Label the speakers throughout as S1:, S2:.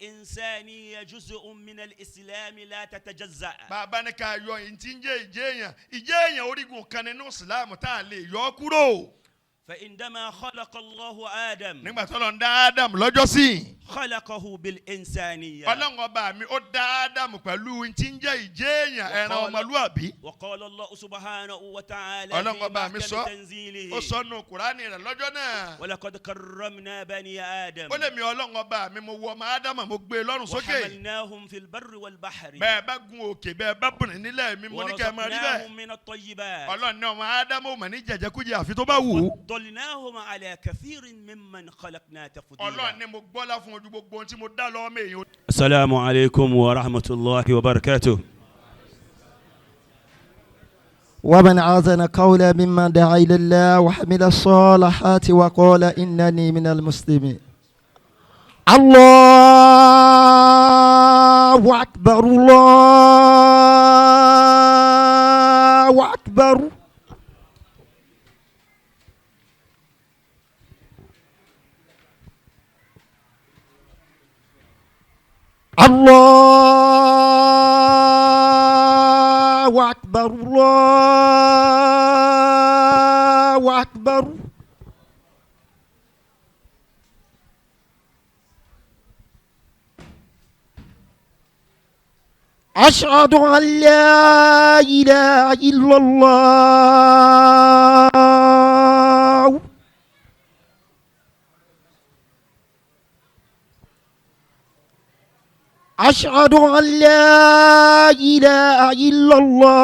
S1: فالإنسانية جزء من الإسلام لا تتجزأ.
S2: Bàbá ní ká yọ èyí tí ń jẹ́ ìjẹ́ èèyàn, ìjẹ́ èèyàn orígun kan nínú ìsìláàmù tá a lè yọ ọ́ kúrò.
S1: فعندما خلق الله آدم
S2: Nígbà tó lọ ń dá Ádámù lọ́jọ́ sí,
S1: خلقه بالإنسانية.
S2: Ọlọ́run ọba mi ó dá Ádámù pẹ̀lú tí ń jẹ́ ìjẹ́ èèyàn, ẹran ọmọlúàbí.
S1: وقال الله سبحانه وتعالى
S2: Ọlọ́run
S1: في
S2: ọba mi
S1: محكم
S2: sọ,
S1: تنزيله
S2: ó sọ nù Kùránì rẹ̀ lọ́jọ́ náà.
S1: ولقد كرمنا بني آدم
S2: Ó lè mi Ọlọ́run ọba mi, mo wọ ọmọ Ádámù, mo gbé e lọ́rùn sókè.
S1: وحملناهم في البر والبحر
S2: Bẹ́ẹ̀ bá gun òkè, bẹ́ẹ̀ bá bùnrin nílẹ̀ mi, mo ní kẹ́ ẹ máa rí bẹ́ẹ̀.
S1: ورزقناهم من الطيبات
S2: Ọlọ́run ní ọmọ Ádámù mà ní jẹjẹkújẹ àfi tó bá wù ú.
S1: فضلناهم على كثير ممن خلقنا
S2: Ọlọ́run
S1: تفضيلا.
S2: ní mo gbọ́lá fún ojú gbogbo ohun tí mo dá lọ́wọ́ mi èèyàn.
S1: السلام عليكم ورحمة الله وبركاته.
S3: ومن أحسن قولا ممن دعا إلى الله وعمل الصالحات وقال إنني من المسلمين. الله أكبر، الله أكبر. الله أكبر، الله أكبر. أشهد أن لا إله إلا الله. أشهد أن لا إله إلا الله.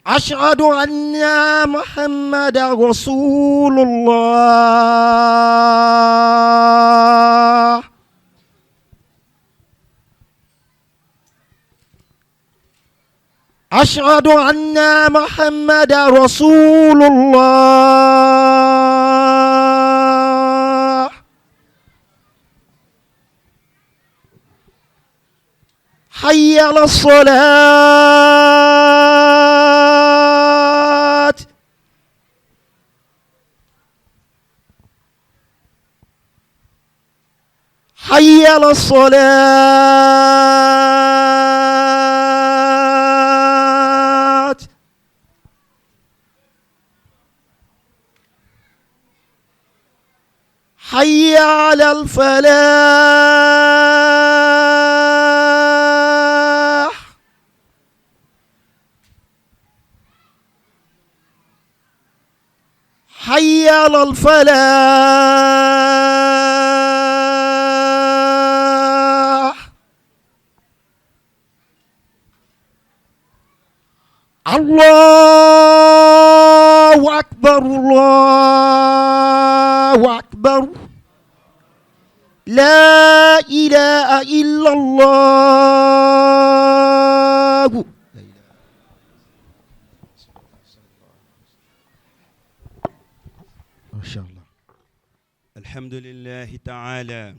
S3: أشهد أن محمد رسول الله. أشهد أن محمد رسول الله. حي على الصلاة. حي على الصلاة. حي على الفلاح. حي على الفلاح. الله أكبر، الله أكبر، لا إله إلا الله. ما شاء الله.
S1: الحمد لله تعالى.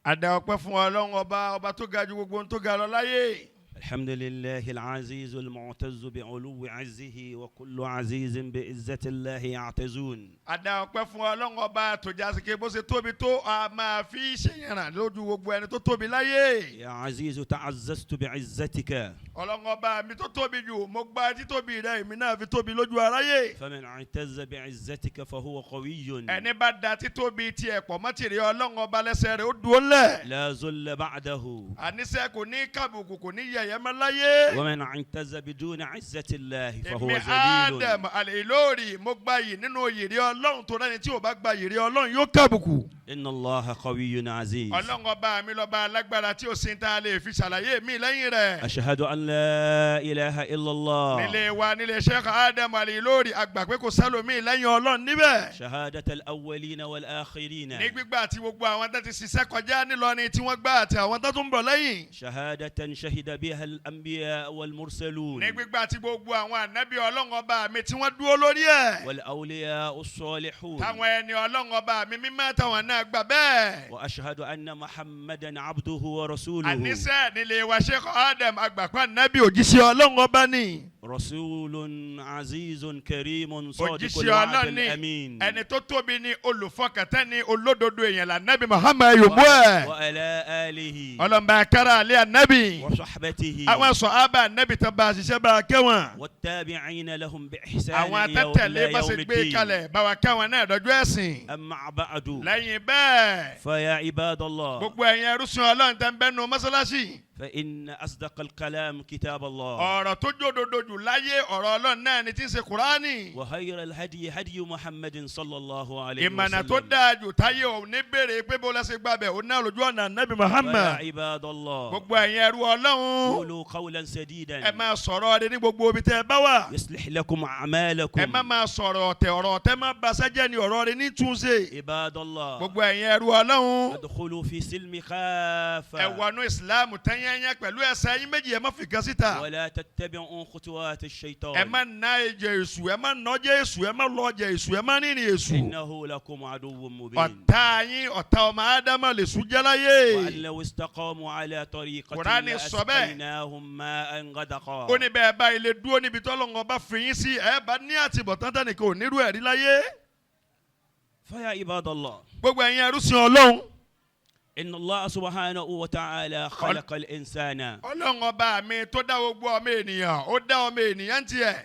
S2: A dá ọpẹ́ fún Ọlọ́run ọba, ọba tó ga ju gbogbo ohun tó ga lọ láyé.
S1: الحمد لله العزيز المعتز بعلو عزه وكل عزيز بعزة الله يعتزون.
S2: A dá ọpẹ́ fún Ọlọ́run ọba tó já sí pé bó ṣe tóbi tó, a máa fi ṣèyànràn lójú gbogbo ẹni tó tóbi láyé.
S1: يا عزيز تعززت بعزتك.
S2: Ọlọ́run ọba mi tó tóbi jù, mo gba títóbi rẹ, èmi náà fi tóbi lójú aráyé.
S1: فمن اعتز بعزتك فهو قوي.
S2: Ẹni bá da títóbi tiẹ̀ pọ̀ mọ́ tìrẹ Ọlọ́run ọba, lẹ́sẹ̀ rẹ̀ ó dúró lẹ̀.
S1: لا ذل بعده.
S2: Àníṣe kò ní kàbùkù, kò ní yẹ̀yẹ́ mọ́ láyé.
S1: ومن اعتز بدون عزة الله فهو
S2: Èmi
S1: ذليل.
S2: Adam Al-Ilory, mo gba yìí nínú yìrì Ọlọ́run, tó rẹ́ni tí ò bá gba yìrì Ọlọ́run yóò kàbùkù.
S1: إن الله قوي عزيز.
S2: Ọlọ́run ọba mi lọ́ba alágbára tí ó sin tá a lè fi ṣàlàyé mi lẹ́yìn rẹ̀.
S1: أشهد أن لا إله إلا الله.
S2: Nílé wa, nílé Sheikh Adam Al-Ilory, àgbà pé kò sálòmíì lẹ́yìn Ọlọ́run níbẹ̀.
S1: شهادة الأولين والآخرين.
S2: Ní gbígbà àti gbogbo àwọn tó ti ṣiṣẹ́ kọjá nílọrin tí wọ́n gbà àti àwọn tó tún bọ̀ lẹ́yìn.
S1: شهادة شهد بها بها الأنبياء والمرسلون
S2: Ní gbígbà tí gbogbo àwọn ànábì Ọlọ́run ọba mi tí wọ́n dúró lórí ẹ̀.
S1: والأولياء الصالحون.
S2: Táwọn ẹni Ọlọ́run ọba mi mímọ́ táwọn náà gbà bẹ́ẹ̀.
S1: وأشهد أن محمدا عبده ورسوله.
S2: Àníṣe nílé wa Sheikh Adam àgbàpá nábì òjíṣẹ́ Ọlọ́run ọba ni.
S1: رسول عزيز كريم صادق
S2: Òjíṣẹ́
S1: الوعد
S2: Ọlọ́run ni
S1: الأمين.
S2: ẹni tó tóbi ni olùfọkàntán ni olódodo èèyàn là nábì Muhammad yòówù ẹ̀.
S1: وعلى آله
S2: Ọlọ́mọba kára alẹ́ ànábì.
S1: وصحبته
S2: Àwọn sọ̀hábà ànábì tó bá a ṣiṣẹ́ bá a kẹ́wọ̀n.
S1: والتابعين لهم بإحسان
S2: Àwọn atẹ́tẹ̀lé
S1: إلى
S2: bá ṣe
S1: يوم
S2: gbé
S1: الدين.
S2: kalẹ̀ bá wa káwọn náà dọ́jú ẹ̀sìn.
S1: أما بعد،
S2: Lẹ́yìn bẹ́ẹ̀,
S1: فيا عباد الله،
S2: gbogbo ẹ̀yin ẹrúsìn Ọlọ́run tẹ́ ń bẹ́nu mọ́sálásì.
S1: فإن أصدق الكلام كتاب الله،
S2: Ọ̀rọ̀ tó jódodo jù láyé ọ̀rọ̀ Ọlọ́run náà ni tí ń ṣe Kùránì.
S1: وخير الهدي هدي محمد صلى الله عليه
S2: Ìmọ̀nà tó
S1: وسلم.
S2: dáa jù táyé ò ní béèrè pé bó lọ́sẹ̀ gbàbẹ̀ òun náà lójú ọ̀nà Nábì
S1: فيا
S2: Muhammad.
S1: عباد الله،
S2: Gbogbo ẹ̀yin ẹrú Ọlọ́run,
S1: قولوا قولا سديدا
S2: ẹ máa sọ̀rọ̀ rẹ ní gbogbo ibi tẹ́ ẹ bá wà.
S1: يصلح لكم
S2: Ẹ má
S1: أعمالكم.
S2: máa sọ̀rọ̀ ọ̀tẹ̀, ọ̀rọ̀ ọ̀tẹ̀ má ba sẹ́jẹ́ ni ọ̀rọ̀ rẹ ní túnṣe.
S1: عباد الله،
S2: Gbogbo ẹ̀yin ẹrú Ọlọ́run,
S1: ادخلوا في سلم
S2: ẹ
S1: خافة
S2: wọnú Ìsìláàmù tẹ́yẹ́yẹ́ pẹ̀lú ẹsẹ̀ yín méjì, ẹ má fi kan síta.
S1: ولا تتبعوا خطوات
S2: Ẹ
S1: الشيطان
S2: má ná ẹ̀jẹ̀ èṣù, ẹ má nọ́jẹ̀ èṣù, ẹ má lọ́jẹ̀ èṣù, ẹ má rìnrìn èṣù.
S1: إنه لكم عدو مبين.
S2: Ọ̀tá yín, ọ̀tá ọmọ Ádámà lè sùn jẹ́ láyé.
S1: وأن لو استقاموا على طريقة
S2: Kùránì sọ bẹ́ẹ̀.
S1: لأسقيناهم ماء غدقا.
S2: Ó ní bẹ́ẹ̀ bá ilé dúró níbi tọ́lọ́run ọba fi yín sí, ẹ bá ní àtìbọ̀tán tánìkan ò nírú ẹ̀rí láyé.
S1: فيا عباد الله،
S2: Gbogbo ẹ̀yin ẹrúsìn Ọlọ́run,
S1: إن الله سبحانه وتعالى خلق الإنسان
S2: Ọlọ́run ọba mi tó dá gbogbo ọmọ ènìyàn, ó dá ọmọ ènìyàn ń tiẹ̀.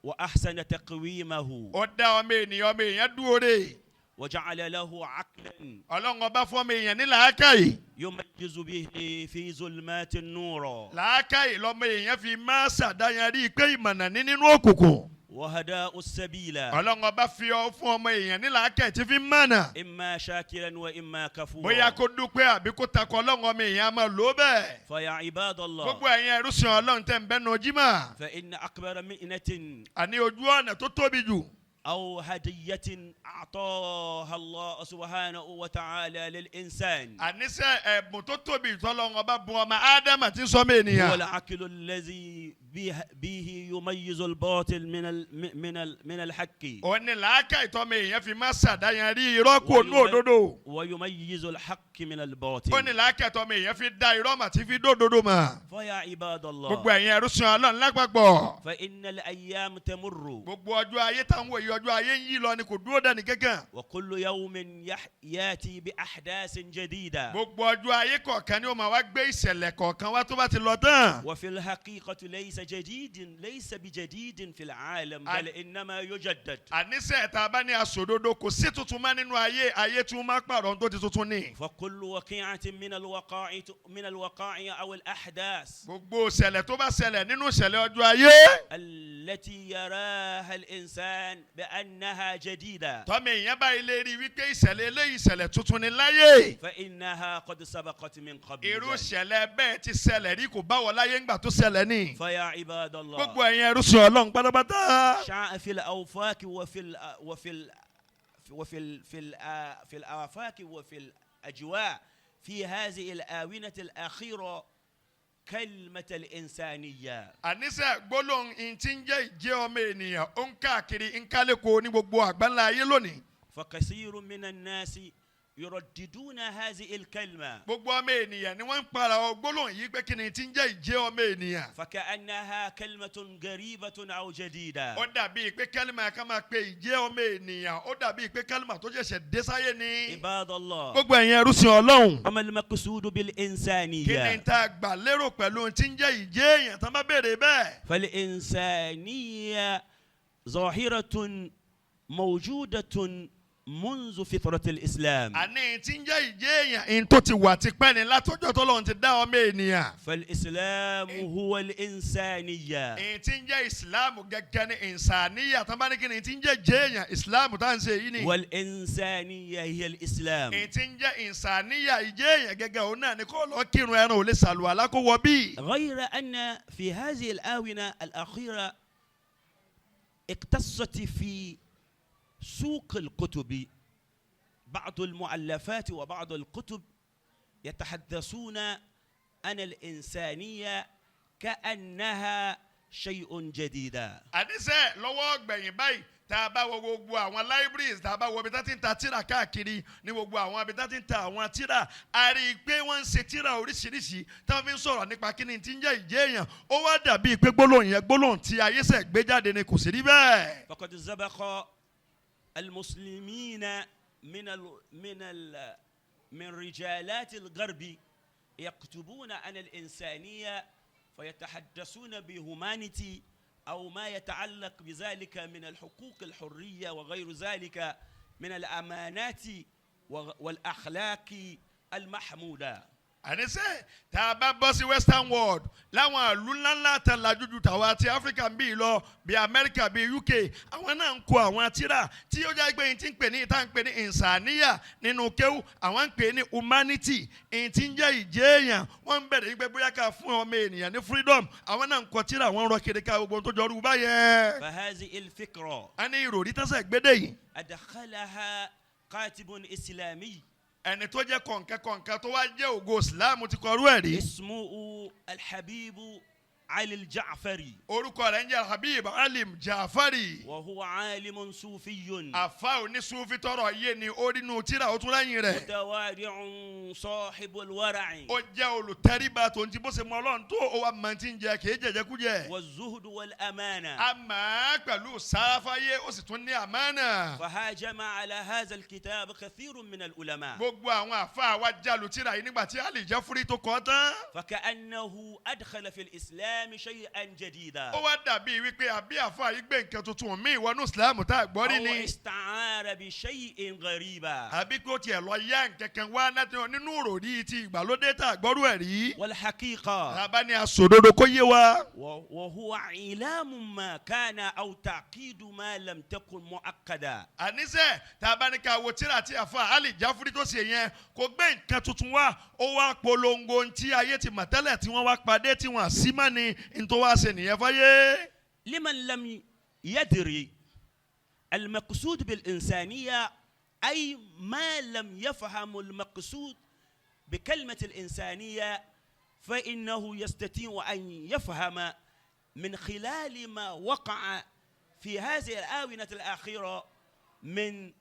S1: وأحسن تقويمه
S2: Ó dá ọmọ ènìyàn, ọmọ èèyàn dúró rè.
S1: وجعل له عقلا
S2: Ọlọ́run ọba fún ọmọ èèyàn ní làákàyè.
S1: يميز به في ظلمات النور
S2: Làákàyè lọmọ èèyàn fi máa ṣàdáyanrí pé ìmọ̀nà ní nínú òkùnkùn.
S1: وهداء السبيل.
S2: Ọlọ́run ọba fi ọ fún ọmọ èèyàn ní làákàyè tí fi ń mọ̀nà.
S1: إما شاكرا وإما
S2: Bóyá
S1: كفورا.
S2: kó dúpẹ́ àbí kó takọ, Ọlọ́run ọmọ èèyàn á máa lò ó bẹ́ẹ̀.
S1: فيا عباد الله،
S2: Gbogbo ẹ̀yin ẹrúsìn Ọlọ́run tẹ̀ ń bẹ́nu jímà,
S1: فإن أكبر مئنة
S2: àní ojú ọ̀nà tó tóbi jù
S1: أو هدية أعطاها الله سبحانه وتعالى للإنسان
S2: àníṣe ẹ̀bùn tó tóbi tọ́lọ́run ọba bùn ọmọ Ádámà tí ń sọmọ
S1: هو
S2: ènìyàn,
S1: العقل الذي به يميز الباطل من الحق
S2: òun ni làákàyè tọ́mọ èèyàn fi máa ṣàdáyanrí irọ́ kò nú òdodo.
S1: ويميز الحق من
S2: Ó ní
S1: الباطل.
S2: làákàyè tọ́mọ èèyàn fi dá irọ́ mà tí fi dódodo mà.
S1: فيا عباد
S2: Gbogbo
S1: الله،
S2: ẹ̀yin ẹrúsìn Ọlọ́run lápapọ̀,
S1: فإن الأيام تمر
S2: gbogbo ọjọ́ ayé táwọn òye ọjọ́ ayé ń yí lọ ni kò dúró dání kankan.
S1: وكل يوم يأتي بأحداث جديدة.
S2: Gbogbo ọjọ́ ayé kọ̀ọ̀kan ni ó máa wá gbé ìṣẹ̀lẹ̀ kọ̀ọ̀kan wá tó bá ti lọ tán.
S1: وفي الحقيقة ليس بجديد في العالم بل إنما يجدد.
S2: Àníṣe tá a bá ní aṣòdodo, kò sí tuntun má nínú ayé, ayé tí wọ́n máa pààrọ̀ ohun tó ti tuntun ní.
S1: فكل وقيعة من الوقائع أو الأحداث
S2: Gbogbo ìṣẹ̀lẹ̀ tó bá ṣẹlẹ̀ nínú ìṣẹ̀lẹ̀ ọjọ́ ayé
S1: التي يراها الإنسان بأنها جديدة،
S2: tọ́mọ èèyàn báyìí lè rí wípé ìṣẹ̀lẹ̀ eléyìí ìṣẹ̀lẹ̀ tuntun ni láyé,
S1: فإنها قد سبقت من قبل
S2: irú
S1: ذلك.
S2: ìṣẹ̀lẹ̀ bẹ́ẹ̀ ti ṣẹlẹ̀ rí, kò bá wọ láyé ńgbà tó ṣẹlẹ̀ ní.
S1: فيا عباد الله،
S2: Gbogbo ẹ̀yin ẹrúsìn Ọlọ́run pátápátá,
S1: شاء في الأوفاق وفي ال وفي ال وفي ال في ال في الآفاق وفي الأجواء في هذه الآونة الأخيرة كلمة الإنسانية.
S2: Àníṣe gbólóhùn ìtí ń jẹ́ ìjẹ́ ọmọ ènìyàn ó ń káàkiri ń kálẹ̀kọ́ ní gbogbo àgbáńlá ayé lónìí.
S1: فكثير من الناس يرددون هذه الكلمة
S2: Gbogbo ọmọ ènìyàn ni wọ́n ń para ọ gbólóhùn yìí pé kí ni tí ń jẹ́ ìjẹ́ ọmọ ènìyàn.
S1: فكأنها كلمة غريبة أو جديدة.
S2: Ó dàbí pé kálímà ká máa pe ìjẹ́ ọmọ ènìyàn, ó dàbí pé kálímà tó ṣẹ̀ṣẹ̀ dé sáyé ni.
S1: عباد الله،
S2: Gbogbo ẹ̀yin ẹrúsìn Ọlọ́run,
S1: وما المقصود
S2: kí ni
S1: بالإنسانية؟
S2: tá a gbà lérò pẹ̀lú ohun tí ń jẹ́ ìjẹ́ èèyàn tán bá béèrè bẹ́ẹ̀?
S1: فالإنسانية ظاهرة موجودة منذ فطرة الإسلام.
S2: Àní tí ń jẹ́ ìjẹ́ èèyàn in tó ti wà tipẹ́ ni látọjọ́ tọ́lọ́run ti dá ọmọ ènìyàn.
S1: فالإسلام هو الإنسانية.
S2: Èyí tí ń jẹ́ ìsìláàmù gẹ́gẹ́ ní ìsàníyà, tán bá ní kí ni tí ń jẹ́ jẹ́ èèyàn, ìsìláàmù tá à ń ṣe yìí ni.
S1: والإنسانية هي الإسلام.
S2: Èyí tí ń jẹ́ ìsàníyà, ìjẹ́ èèyàn gẹ́gẹ́ òun náà ni kó lọ kírun, ẹran ò lè ṣàlùwàlá kó wọ bíi.
S1: غير أن في هذه الآونة الأخيرة اقتصت في سوق الكتب بعض المؤلفات وبعض الكتب يتحدثون عن الإنسانية كأنها شيء جديد.
S2: Àníṣe lọ́wọ́ gbẹ̀yìn báyìí, tá a bá wo gbogbo àwọn libraries, tá a bá wo ibi tá ti ń ta tíra káàkiri, ní gbogbo àwọn ibi tá ti ń ta àwọn tíra, a rí i pé wọ́n ń ṣe tíra oríṣiríṣi tí wọ́n fi ń sọ̀rọ̀ nípa kíni tí ń jẹ́ ìjẹ́ èèyàn. Ó wá dàbí pé gbólóhùn yẹn, gbólóhùn tí ayé ṣẹ̀ gbé jáde ni, kò sí rí bẹ́ẹ̀.
S1: فقد سبق المسلمين من رجالات الغرب يكتبون عن الإنسانية فيتحدثون ب humanity أو ما يتعلق بذلك من الحقوق، الحرية، وغير ذلك من الأمانات والأخلاق المحمودة.
S2: Àníṣe tá a bá bọ́ sí Western world, láwọn ìlú ńláńlá tán lajú ju tàwa ti Áfíríkà ń bí lọ, bíi Amẹ́ríkà, bíi UK, àwọn náà ń kó àwọn tíra tí ó jẹ́ pé yìí ti ń pè ní ìta ń pè ní ìsàníyà nínú kéwú, àwọn ń pè ní humanity, èyí tí ń jẹ́ ìjẹ́ èèyàn. Wọ́n ń bẹ̀rẹ̀ wípé bóyá ká fún ọmọ ènìyàn ní freedom. Àwọn náà ń kọ tíra, àwọn ń rọ kiri ká gbogbo tó jọrú báyẹn.
S1: فهذه الفكرة
S2: A ní ìròrí tẹ́sẹ̀ gbédè yìí،
S1: أدخلها كاتب إسلامي
S2: ẹni tó jẹ́ kọ̀ǹkẹ́ kọ̀ǹkẹ́ tó wá jẹ́ ògo Ìsìláàmù ti kọrú ẹ̀ rí.
S1: اسمه الحبيب علي الجعفري.
S2: Orúkọ rẹ̀ ń jẹ́ Habib Alim Jafari.
S1: وهو عالم صوفي
S2: Àfa onísúfì tọrọ yé ni, ó rínú tíra, ó tún lẹ́yìn rẹ̀.
S1: متواضع صاحب الورع
S2: Ó jẹ́ olùtẹríba tó ń ti bó ṣe mọ Ọlọ́run tó, ó wà mọ̀ tí ń jẹ, kì í jẹjẹkújẹ.
S1: والزهد والأمانة.
S2: A mọ̀ ẹ́ pẹ̀lú sáfáyé, ó sì tún ní àmánà.
S1: فهاجم على هذا الكتاب كثير من العلماء.
S2: Gbogbo àwọn àfa wa jalu tíra yìí nígbà tí Ali Jafari tó kọ́ tán.
S1: فكأنه أدخل في الإسلام شيئا جديدا
S2: Ó wá dàbí wípé àbí àfa yìí gbé nǹkan tuntun míì wọnú Islam tá a gbọ́ rí
S1: أو
S2: ni،
S1: استعار بشيء غريبا.
S2: àbí kó tiẹ̀ lọ yá nǹkan kan wá láti nínú òròrí ti ìgbàlódé tá a gbọ́rú ẹ̀ rí.
S1: والحقيقة
S2: Àbá ni aṣòdodo kó yé wa،
S1: وهو إعلام ما كان أو تعقيد ما لم تكن مؤكدا.
S2: Àníṣe tá a bá ní ká wo tíra tí àfa Ali Jafuri tó ṣe yẹn, kò gbé nǹkan tuntun wá, ó wá polongo ohun tí ayé ti mọ̀ tẹ́lẹ̀ tí wọ́n wá padé tí wọ́n sí mọ́ ni n tó wá ṣe nìyẹn fáyé.
S1: لمن لم يدري المقصود بالإنسانية، أي ما لم يفهم المقصود بكلمة الإنسانية، فإنه يستطيع أن يفهم من خلال ما وقع في هذه الآونة الأخيرة من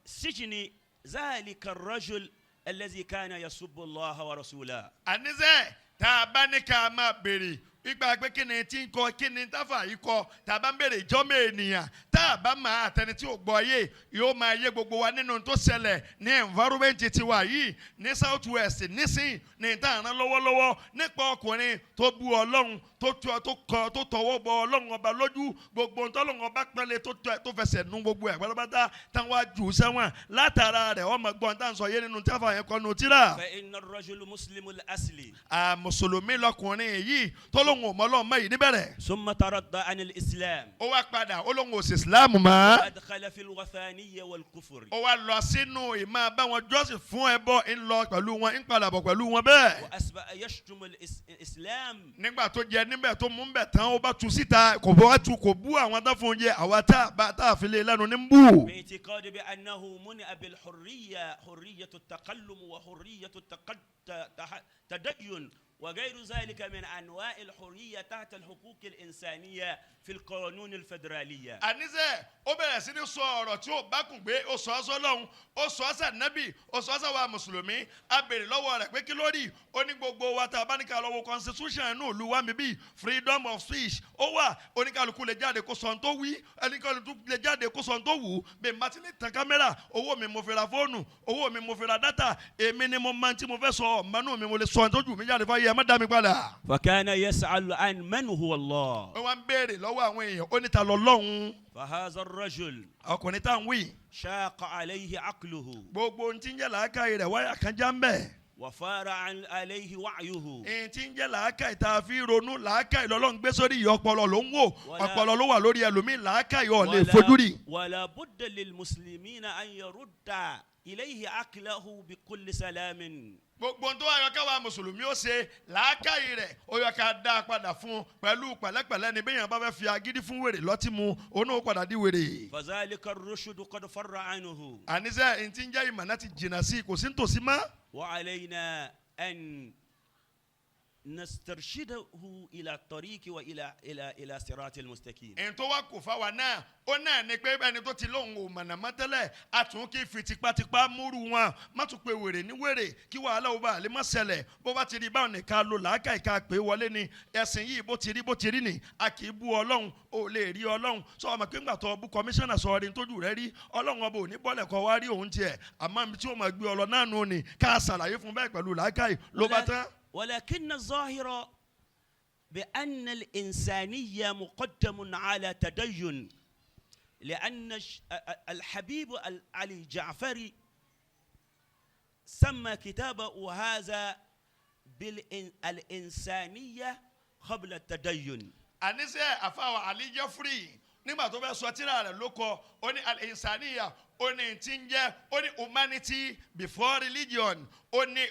S1: سجن ذلك الرجل الذي كان يسب الله ورسوله.
S2: Àníṣe tá a bá ní ká máa béèrè ìgbà pé kí ni tí ń kọ, kí ni táfà yìí kọ, tá a bá ń béèrè ìjọ́mọ̀ ènìyàn, tá a bá máa àtẹni tí ò gbọ́ yé, yóò máa yé gbogbo wa nínú tó ṣẹlẹ̀ ní environment tiwa yìí ní South West nísìnyí, ní ìta àrán lọ́wọ́lọ́wọ́, nípa ọkùnrin tó bu Ọlọ́run, tó tó tó kọ, tó tọwọ́ bọ Ọlọ́run Ọba lójú, gbogbo ohun tọ́lọ́run Ọba pẹ́lẹ́ tó fẹsẹ̀ nu gbogbo ẹ̀ pátápátá, táwọn á jù ú sẹ́wọ̀n. Látara rẹ̀, ọmọ gbọ́n tá à ń sọ yé nínú táfà yẹn kọ́ nu tíra.
S1: فإن الرجل مسلم الأصل.
S2: À, mùsùlùmí lọkùnrin yìí tó lóun ò mọ Ọlọ́run mọ́ yìí níbẹ̀rẹ̀.
S1: ثم ترد عن الإسلام.
S2: Ó wá padà, ó lóun ò sì Islam mọ́.
S1: أدخل في الوثنية والكفر.
S2: Ó wá lọ sínú ìmọ̀ báwọn jọ́sìn fún ẹbọ, ń lọ pẹ̀lú wọn, ń padà bọ̀ pẹ̀lú wọn bẹ́ẹ̀.
S1: وأصبح يشتم الإسلام.
S2: Nígbà tó jẹ níbẹ̀, tó mú bẹ̀ tán, ó bá tu síta, kò bọ́ tu, kò bú àwọn tó fún un jẹ, àwa tá a bá tá a fi lé lẹ́nu ní ń bù.
S1: باعتقاد بأنه منع بالحرية، حرية التكلم وحرية التدين وغير ذلك من أنواع الحرية تحت الحقوق الإنسانية في القانون الفدرالية.
S2: Àníṣe ó bẹ̀rẹ̀ sí ní sọ ọ̀rọ̀ tí ó bá kùn gbé, ó sọ ọ́ sọ́lọ́hún, ó sọ ọ́ sànábì, ó sọ ọ́ sàwa mùsùlùmí. A béèrè lọ́wọ́ rẹ̀ pé kí ló rí. Ó ní gbogbo wa tá a bá ní ká lọ́wọ́ constitution inú ìlú wa mi bí, freedom of speech ó wà, oníkàlùkù lè jáde kó sọ ohun tó wí, oníkàlùkù lè jáde kó sọ ohun tó wù ú. Bí n bá ti lè tan kámẹ́rà, owó mi mo fi ra fóònù, owó mi mo fi ra data, èmi ni mo máa ń tí mo fẹ́ sọ, ọ̀mọ́nú mi, mo lè sọ ohun tó jù mí jáde fáyé, ẹ má dá mi padà.
S1: فكان يسأل عن من هو الله.
S2: Ó wá ń béèrè lọ́wọ́ àwọn èèyàn, ó ní ta lọ lọ́hùn.
S1: فهذا الرجل
S2: Ọkùnrin tá à ń wí،
S1: شاق عليه عقله.
S2: gbogbo ohun tí ń jẹ́ làákàyè rẹ̀, wáyà kan já ń bẹ̀.
S1: وفار عليه وعيه.
S2: Ohun tí ń jẹ́ làákàyè tá a fi ronú, làákàyè lọ́lọ́run gbé sórí yìí, ọpọlọ ló ń wò.
S1: Wala-
S2: Ọpọlọ ló wà lórí ẹlòmíì, làákàyè ọ̀ lè fojú rí.
S1: ولا بد للمسلمين أن يرد إليه عقله بكل سلام.
S2: Gbogbo ohun tó wà yọ káwa mùsùlùmí ó ṣe, làákàyè rẹ̀ ó yọ ká dá a padà fún un pẹ̀lú pẹ̀lẹ́pẹ̀lẹ́ ni. Bẹ́ẹ̀ yẹn bá fẹ́ fi agídí fún wèrè lọ́tí mu, òun náà ó padà di wèrè.
S1: فذلك الرشد قد فر عنه.
S2: Àníṣe ẹni tí ń jẹ́ ìmọ̀ náà ti jìnnà sí i, kò sí nítòsí mọ́.
S1: وعلينا أن نسترشده إلى الطريق وإلى إلى إلى صراط المستقيم.
S2: Ẹni tó wá kò fáwa náà, ó náà ní pé ẹni tó ti lóun ò mọ̀nà mọ́ tẹ́lẹ̀, a tún kí fi tipátipá múrù wọn, má tún pe wèrè ní wèrè kí wàhálà ó bá lè má ṣẹlẹ̀. Bó bá ti rí báwọn nìkan lo làákà ìka pé wọlé ni ẹ̀sìn yìí, bó ti rí ni a kì í bú Ọlọ́run, ò lè rí Ọlọ́run sọ ọmọ pé ńgbà tó bú kọmíṣánná sọ ọrin tójú rẹ rí Ọlọ́run ọba ò ní bọ́lẹ̀ kọ́ wá rí òun tiẹ̀, àmọ́ ibi tí ó máa gbé ọ lọ náà nù ni ká ṣàlàyé fún bẹ́ẹ̀ pẹ̀lú làákàyè ló bá tán.
S1: ولكن الظاهر بأن الإنسانية مقدم على تدين، لأن الحبيب علي جعفري سمى كتابه هذا بالإنسانية قبل التدين.
S2: Àníṣe àfàwà Ali Jafri, nígbà tó fẹ́ sọ tírà rẹ̀ ló kọ, ó ní al-insaniya, ó ní tí ń jẹ́, ó ní humanity before religion. Ó ní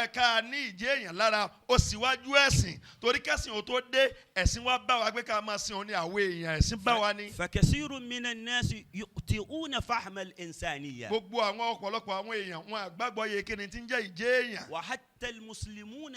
S2: ẹ̀ka ní ìjẹ́ èèyàn lára ó síwájú ẹ̀sìn, torí kẹ́sìn ò tó dé, ẹ̀sìn wa bá wa pé ká máa sin òun ní àwọn èèyàn, ẹ̀sìn bá wa ní.
S1: فكثير من الناس يخطئون فهم الإنسانية.
S2: Gbogbo àwọn ọ̀pọ̀lọpọ̀ àwọn èèyàn wọn àgbàgbọ́ yẹ kí ni tí ń jẹ́ ìjẹ́ èèyàn.
S1: وحتى المسلمون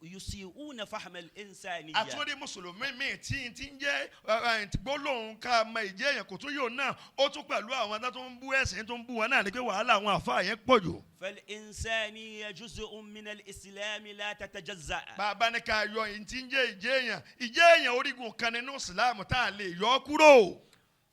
S1: يسيئون فهم الإنسانية.
S2: Àtúndì mùsùlùmí míì tí ń jẹ́ ẹ, ẹ, gbólóhùn ká mọ ìjẹ́ èèyàn kò tún yóò náà, ó tún pẹ̀lú àwọn tó ń bú ẹ̀sìn, tó ń bú wọn náà ni pé wàhálà àwọn àfáà yẹn pọ̀ jù.
S1: فالإنسانية جزء من الإسلام لا تتجزأ.
S2: Bàbá ní ká yọ èyí tí ń jẹ́ ìjẹ́ èèyàn, ìjẹ́ èèyàn orígun kan nínú ìsìláàmù tá a lè yọ ọ́ kúrò.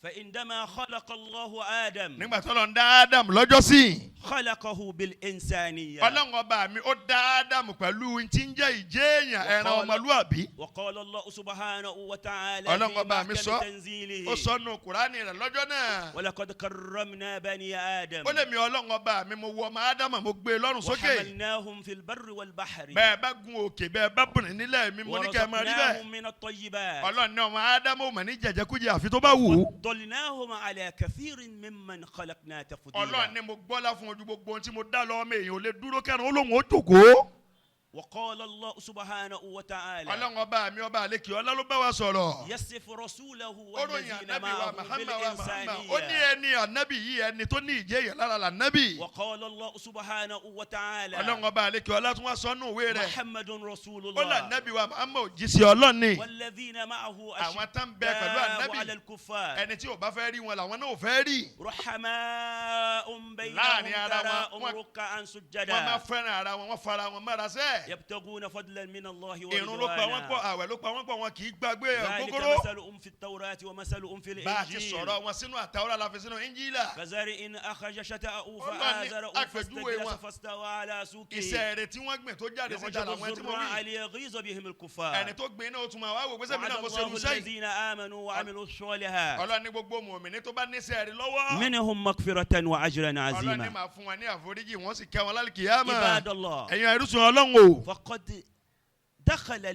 S1: فعندما خلق الله آدم
S2: Nígbà tó lọ ń dá Ádámù lọ́jọ́ sí,
S1: خلقه بالإنسانية.
S2: Ọlọ́run ọba mi ó dá Ádámù pẹ̀lú tí ń jẹ́ ìjẹ́ èèyàn, ẹran ọmọlúàbí.
S1: وقال الله سبحانه وتعالى
S2: Ọlọ́run
S1: في
S2: ọba mi
S1: محكم
S2: sọ,
S1: تنزيله:
S2: ó sọ nù Kùránì rẹ̀ lọ́jọ́ náà.
S1: ولقد كرمنا بني آدم
S2: Ó lè mi Ọlọ́run ọba mi, mo wọ ọmọ Ádámù, mo gbé e lọ́rùn sókè.
S1: وحملناهم في البر والبحر
S2: Bẹ́ẹ̀ bá gun òkè, bẹ́ẹ̀ bá bùnrin nílẹ̀ mi, mo ní kẹ́ ẹ máa rí bẹ́ẹ̀.
S1: ورزقناهم من الطيبات
S2: Ọlọ́run ní ọmọ Ádámù ò mà ní jẹjẹkújẹ àfi tó bá wù ú.
S1: فضلناهم على كثير ممن خلقنا
S2: Ọlọ́run
S1: تفضيلا.
S2: ní mo gbọ́lá fún ojú gbogbo ohun tí mo dá lọ, ọmọ èèyàn ò lè dúró kẹrin ó lóun ó jòkóó.
S1: وقال الله سبحانه وتعالى
S2: Ọlọ́run ọba mi ọba àlekè ọlá ló bá wa sọ̀rọ̀.
S1: يصف رسوله
S2: Ó ròyìn
S1: والذين
S2: ànábì wa
S1: معه
S2: Muhammad wa Muhammad, ó ní
S1: بالإنسانية.
S2: ẹni ànábì yìí, ẹni tó ní ìjẹ́ èèyàn lára lànábì.
S1: وقال الله سبحانه وتعالى:
S2: Ọlọ́run ọba àlekè ọlá tún wá sọ nù ìwé rẹ̀.
S1: محمد رسول
S2: Ó
S1: الله
S2: lànábì wa Muhammad òjíṣẹ́ Ọlọ́run ni.
S1: والذين معه
S2: Àwọn tá ń bẹ pẹ̀lú
S1: أشداء
S2: ànábì,
S1: على الكفار
S2: ẹni tí ò bá fẹ́ rí wọn làwọn náà ò fẹ́ rí.
S1: رحماء بينهم
S2: Láàrin ara wọn,
S1: تراهم ركعا
S2: wọ́n máa
S1: سجدا
S2: fẹ́ràn ara wọn, wọ́n fara wọn mára sẹ́.
S1: يبتغون فضلا من الله
S2: Irun ló pa wọ́n pọ̀,
S1: ورضوانا
S2: àwẹ̀ ló pa wọ́n pọ̀, wọn kì í gbàgbé
S1: ذلك
S2: gbogbooro.
S1: مثلهم في التوراة ومثلهم في
S2: Bá a ti
S1: الإنجيل
S2: sọ̀rọ̀ wọn sínú àtàwọ́rá la fi sínú Injila.
S1: كزرع أخرج شطأه
S2: Ọlọ́run ní
S1: فآزره
S2: àpèjúwe
S1: فاستغلظ
S2: wọn.
S1: فاستوى على سوقه
S2: Iṣẹ́ rẹ̀ tí wọ́n gbìn tó jáde síta
S1: يعجب
S2: làwọn tí mo
S1: الزراع
S2: wí.
S1: ليغيظ بهم الكفار.
S2: Ẹni tó gbìn náà ó tún máa wá wò pé sẹ́mi
S1: وعد
S2: náà mo ṣe
S1: الله
S2: irú sẹ́yìn.
S1: الذين آمنوا وعملوا الصالحات
S2: Ọlọ́run ní gbogbo mùmínì tó bá níṣẹ́ rẹ̀ lọ́wọ́,
S1: منهم مغفرة وأجرا
S2: Ọlọ́run ní
S1: عظيما.
S2: máa fún wọn ní àforíjì, wọ́n sì kẹ́ wọn lálùkìyámà.
S1: عباد الله،
S2: Ẹ̀yin ẹrúsìn Ọlọ́run o.
S1: فقد دخل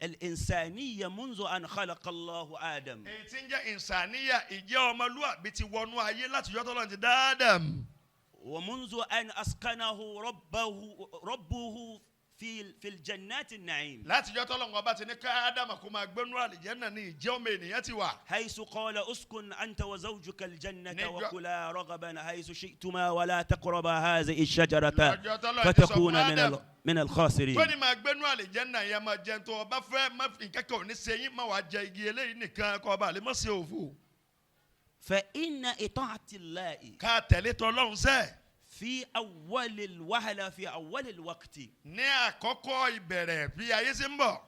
S1: الإنسانية منذ أن خلق الله آدم.
S2: Èyí tí ń jẹ́ ìsàníyà, ìjẹ́ ọmọlúwàbí ti wọnú ayé láti yọ́tọ̀ lọ́n ti dá Ádámù.
S1: ومنذ أن أسكنه ربه في الجنات النعيم.
S2: Láti yọ́tọ̀ lọ́n ọba ti ní ká Ádámù kó máa gbénú àlìjẹ́nà ní ìjẹ́ ọmọ ènìyàn ti wà.
S1: حيث قال: اسكن أنت وزوجك الجنة وكلا رغدا حيث شئتما ولا تقربا هذه الشجرة
S2: Lọ́jọ́ tọ́lọ́run ti sọ fún
S1: فتكونا من
S2: Ádámù
S1: من الخاسرين.
S2: tó ní máa gbénú àlìjẹ́nà yẹn, máa jẹun tó ọba fẹ́, má fi nǹkan kan ò ní ṣe yín, má wàá jẹ igi eléyìí nìkan kọ́ ọba àlè má ṣe òfò.
S1: فإن إطاعة الله
S2: Ká tẹ̀lé tọlọ́run sẹ́
S1: في أول الوهلة، في أول الوقت،
S2: ní àkọ́kọ́ ìbẹ̀rẹ̀ bí ayé ṣe ń bọ̀،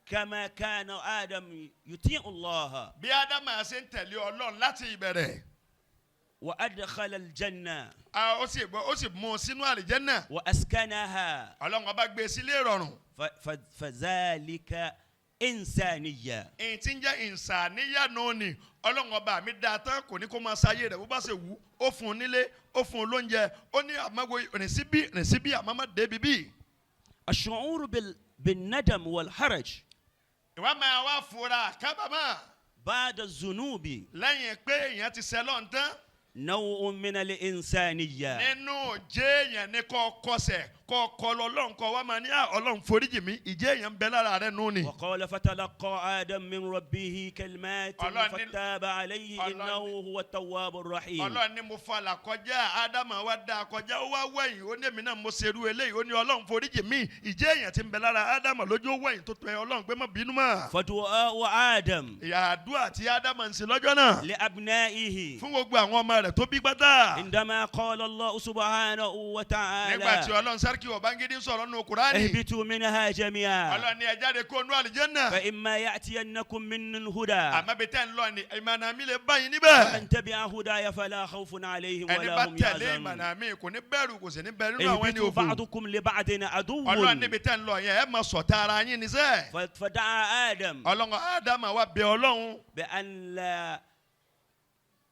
S1: كما كان آدم يطيع الله
S2: bí Ádámù ṣe ń tẹ̀lé Ọlọ́run láti ìbẹ̀rẹ̀،
S1: وأدخل الجنة
S2: ó sì mú un sínú àlìjẹ́nà،
S1: وأسكنها،
S2: Ọlọ́run ọba gbé e sílé ìrọ̀rùn.
S1: فذلك إنسانية.
S2: Èyí tí ń jẹ́ ìsàníyànú ni Ọlọ́run ọba mi dáa tán, kò ní kó máa ṣayé rẹ̀ bó bá ṣe wù ú. Ó fún un nílé, ó fún un lóúnjẹ, ó ní àmọ́gbó rìn síbí, rìn síbí, àmọ́ má débi bí.
S1: الشعور بالندم والحرج
S2: Ìwà máa wá fura kábàámà
S1: بعد الذنوب
S2: lẹ́yìn pé èèyàn ti ṣẹ̀ lọ́n tán.
S1: نوع من الإنسانية.
S2: Nínú ìjẹ́ èèyàn ní kọ́ kọsẹ̀ kọ́ kọ́ lọ Ọlọ́run kọ́ wá máa ní à Ọlọ́run foríjì mi ìjẹ́ èèyàn ń bẹ lára rẹ nù ni.
S1: وقال فتلقى آدم من ربه كلمات فتاب عليه إنه هو التواب الرحيم.
S2: Ọlọ́run ní mo falà kọjá Ádámù wa dá a kọjá ó wá wẹ̀yìn ó ní èmi náà mo ṣerú eléyìí ó ní Ọlọ́run foríjì mi ìjẹ́ èèyàn ti ń bẹ lára Ádámù lójú ó wẹ̀yìn tó tẹ Ọlọ́run pé má bínú mọ́.
S1: فدعاء آدم
S2: Àdúrà tí Ádámù ń ṣe lọ́jọ́ náà
S1: لأبنائه
S2: fún gbogbo àwọn ọmọ rẹ̀ tó bí pátá.
S1: عندما قال الله سبحانه
S2: Nígbà tí
S1: وتعالى
S2: Ọlọ́run sárkì ọ̀bángídí ń sọ̀rọ̀ nínú Kùránì.
S1: اهبطوا منها جميعا
S2: Ọlọ́run ní ẹ jáde kó nú àlìjẹ́nà.
S1: فإما يأتينكم من هدى
S2: Àmọ́ bí tẹ́ ń lọ ni ìmọ̀nà mi lè bá yín níbẹ̀.
S1: فمن تبع هداي فلا خوف عليهم
S2: Ẹni
S1: ولا
S2: bá
S1: هم
S2: tẹ̀lé
S1: يحزنون.
S2: ìmọ̀nà mi kò ní bẹ̀rù kò sì ní bẹ̀rù nínú àwọn ẹni
S1: اهبطوا
S2: òfò.
S1: بعضكم لبعض عدو.
S2: Ọlọ́run níbi tẹ́ ń lọ yẹn ẹ máa ṣọ̀tá ara yín ní sẹ́.
S1: فدعا آدم
S2: Ọlọ́run Ádámù wa bẹ Ọlọ́run.
S1: بأن لا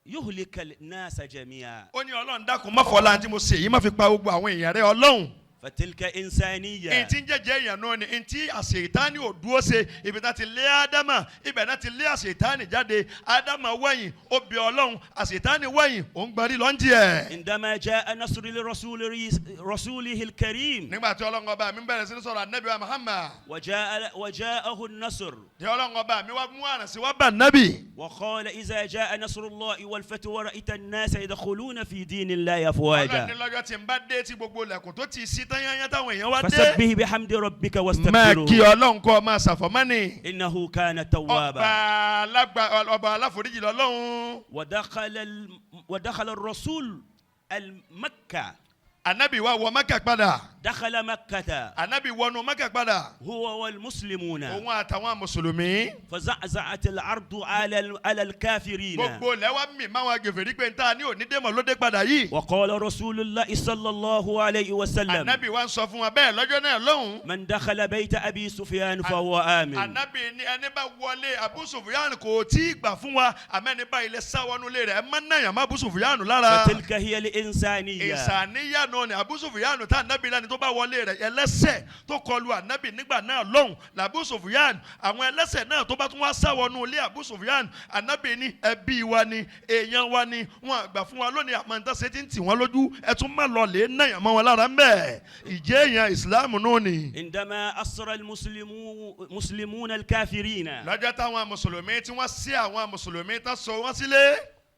S1: يهلك الناس جميعا.
S2: Ó ní Ọlọ́run dákun má fọlá tí mo ṣe yìí má fi pa gbogbo àwọn èèyàn rẹ Ọlọ́run.
S1: فتلك إنسانية.
S2: Ntí ń jẹ́jẹ́ èèyàn náà ni ntí àṣetánì ò dúró ṣe ibi náà ti lé Ádámà ibẹ̀ náà ti lé àṣetánì jáde Ádámà wẹ̀yìn ó bẹ Ọlọ́run àṣetánì wẹ̀yìn ó ń gbọ́n lọ́njì ẹ̀.
S1: عندما جاء نصر لرسول رسوله الكريم
S2: Nígbà tí Ọlọ́run ọba mi bẹ̀rẹ̀ sí ní sọ̀rọ̀ Ànábì wa Muhammad
S1: وجاءه النصر
S2: tí Ọlọ́run ọba mi wá mú àrànṣe wá bá Nábì.
S1: وقال إذا جاء نصر الله والفتح ورأيت الناس يدخلون في دين الله
S2: Ọlọ́run ní
S1: أفواجا
S2: lọ́jọ́ tí ń bá dé tí gbogbo ilẹ̀kùn tó ti sí tán yányán táwọn èèyàn wá dé.
S1: فسبح بحمد ربك
S2: Máa
S1: واستغفره
S2: kí Ọlọ́run kọ́ máa ṣàfọ̀mọ́ni.
S1: إنه كان توابا.
S2: Ọba aláforíjì lọ́lọ́run.
S1: ودخل الرسول المكة.
S2: Ànábì wa wọ Mákà padà.
S1: دخل مكة
S2: Ànábì wọnú Mákà padà.
S1: هو والمسلمون.
S2: Òun àtàwọn mùsùlùmí.
S1: فزعزعت الأرض على الكافرين.
S2: Gbogbo ilẹ̀ wa mì máwọn gèfèrí pé nta ní òní dèmọ̀ ló dé padà yìí.
S1: وقال رسول الله صلى الله عليه وسلم
S2: Ànábì wa ń sọ fún wa bẹ́ẹ̀ lọ́jọ́ náà lọ́hùn.
S1: من دخل بيت أبي سفيان فهو آمن.
S2: Ànábì ní ẹni bá wọlé Abu Sufyan kò tí ì gbà fún wa àmọ́ ẹni bá ilé sá wọnú ilé rẹ̀ ẹ má náyà má Abu Sufyan lára.
S1: فتلك هي الإنسانية.
S2: Ìsàníyà náà ni Abu Sufyan tá ànábì lẹ́ni tó bá wọlé rẹ̀ ẹlẹ́sẹ̀ tó kọlu ànábì nígbà náà lọ́hùn làbú Sufyan àwọn ẹlẹ́sẹ̀ náà tó bá tún wá sá wọnú ilé Abu Sufyan ànábì ní ẹbí wa ni èèyàn wa ni wọn àgbà fún wa lónìí àmọ́ níta ṣe ti ń tì wọ́n lójú ẹ tún má lọ lè náyà mọ́ wọn lára ń bẹ̀ ìjẹ́ èèyàn ìsìláàmù náà ni.
S1: عندما أسر المسلمون الكافرين
S2: Lọ́jọ́ táwọn mùsùlùmí tí wọ́n sí àwọn mùsùlùmí tán sọ wọ́n sílé.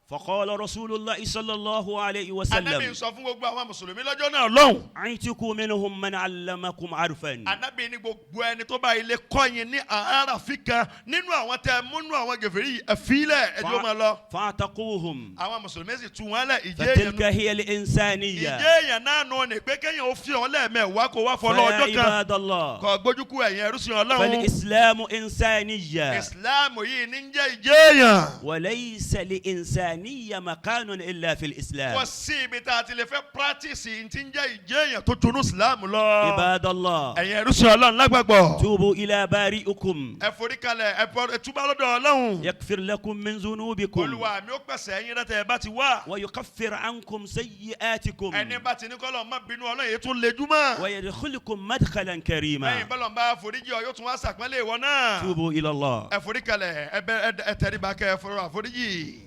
S1: فقال رسول الله صلى الله عليه
S2: Ànábì
S1: وسلم
S2: ń sọ fún gbogbo àwọn mùsùlùmí lọ́jọ́ náà lọ́hùn.
S1: اعتقوا منهم من علمكم عرفا.
S2: Ànábì ní gbogbo ẹni tó bá ilé kọ́ yín ní àràfin kan nínú àwọn tẹ múnú àwọn gèfèrí yìí ẹ fílẹ̀ ẹ jọ̀ọ́ máa lọ.
S1: فاعتقوهم.
S2: Àwọn mùsùlùmí sì tú wọn lẹ̀ ìjẹ́ èèyàn
S1: فتلك هي الإنسانية.
S2: ìjẹ́ èèyàn náà nù ní pé kéèyàn ó fi ọ lẹ́ẹ̀mẹ́wàá kó wá fọlọ́
S1: فيا
S2: ọjọ́ kan
S1: عباد الله
S2: kó gbójúkú ẹ̀yìn ẹrú sí Ọlọ́run.
S1: فالإسلام إنسانية.
S2: Ìsìláàmù yìí ní ń jẹ́ ìjẹ́ èèyàn.
S1: وليس لإنسانية مكان إلا في
S2: Kò
S1: الإسلام.
S2: sí ibi tá a ti lè fẹ́ practice ti ń jẹ́ ìjẹ́ èèyàn tó tunú ìsìláàmù lọ.
S1: عباد الله
S2: Ẹ̀yin ẹrú sí Ọlọ́run lágbàgbọ́.
S1: توبوا إلى بارئكم
S2: Ẹ forí kalẹ̀ ẹ túbá lọ́dọ̀ Ọlọ́run.
S1: يغفر لكم من ذنوبكم
S2: Olúwa mi ó pèsè ẹ̀yin rẹ̀ tẹ́ ẹ bá ti wá.
S1: ويكفر عنكم سيئاتكم
S2: Ẹni bá ti ní kọ́lọ̀ má bínú Ọlọ́run yìí tún lejúmọ́.
S1: ويدخلكم مدخلا
S2: Lẹ́yìn
S1: كريما.
S2: bọ́lọ̀ ń bá foríjì ọ yóò tún wá sàpẹ́lẹ̀ ìwọ náà.
S1: توبوا إلى الله.
S2: Ẹ forí kalẹ̀ ẹ bẹ ẹ tẹríba kẹ́ ẹ fọlọ́ àforíjì.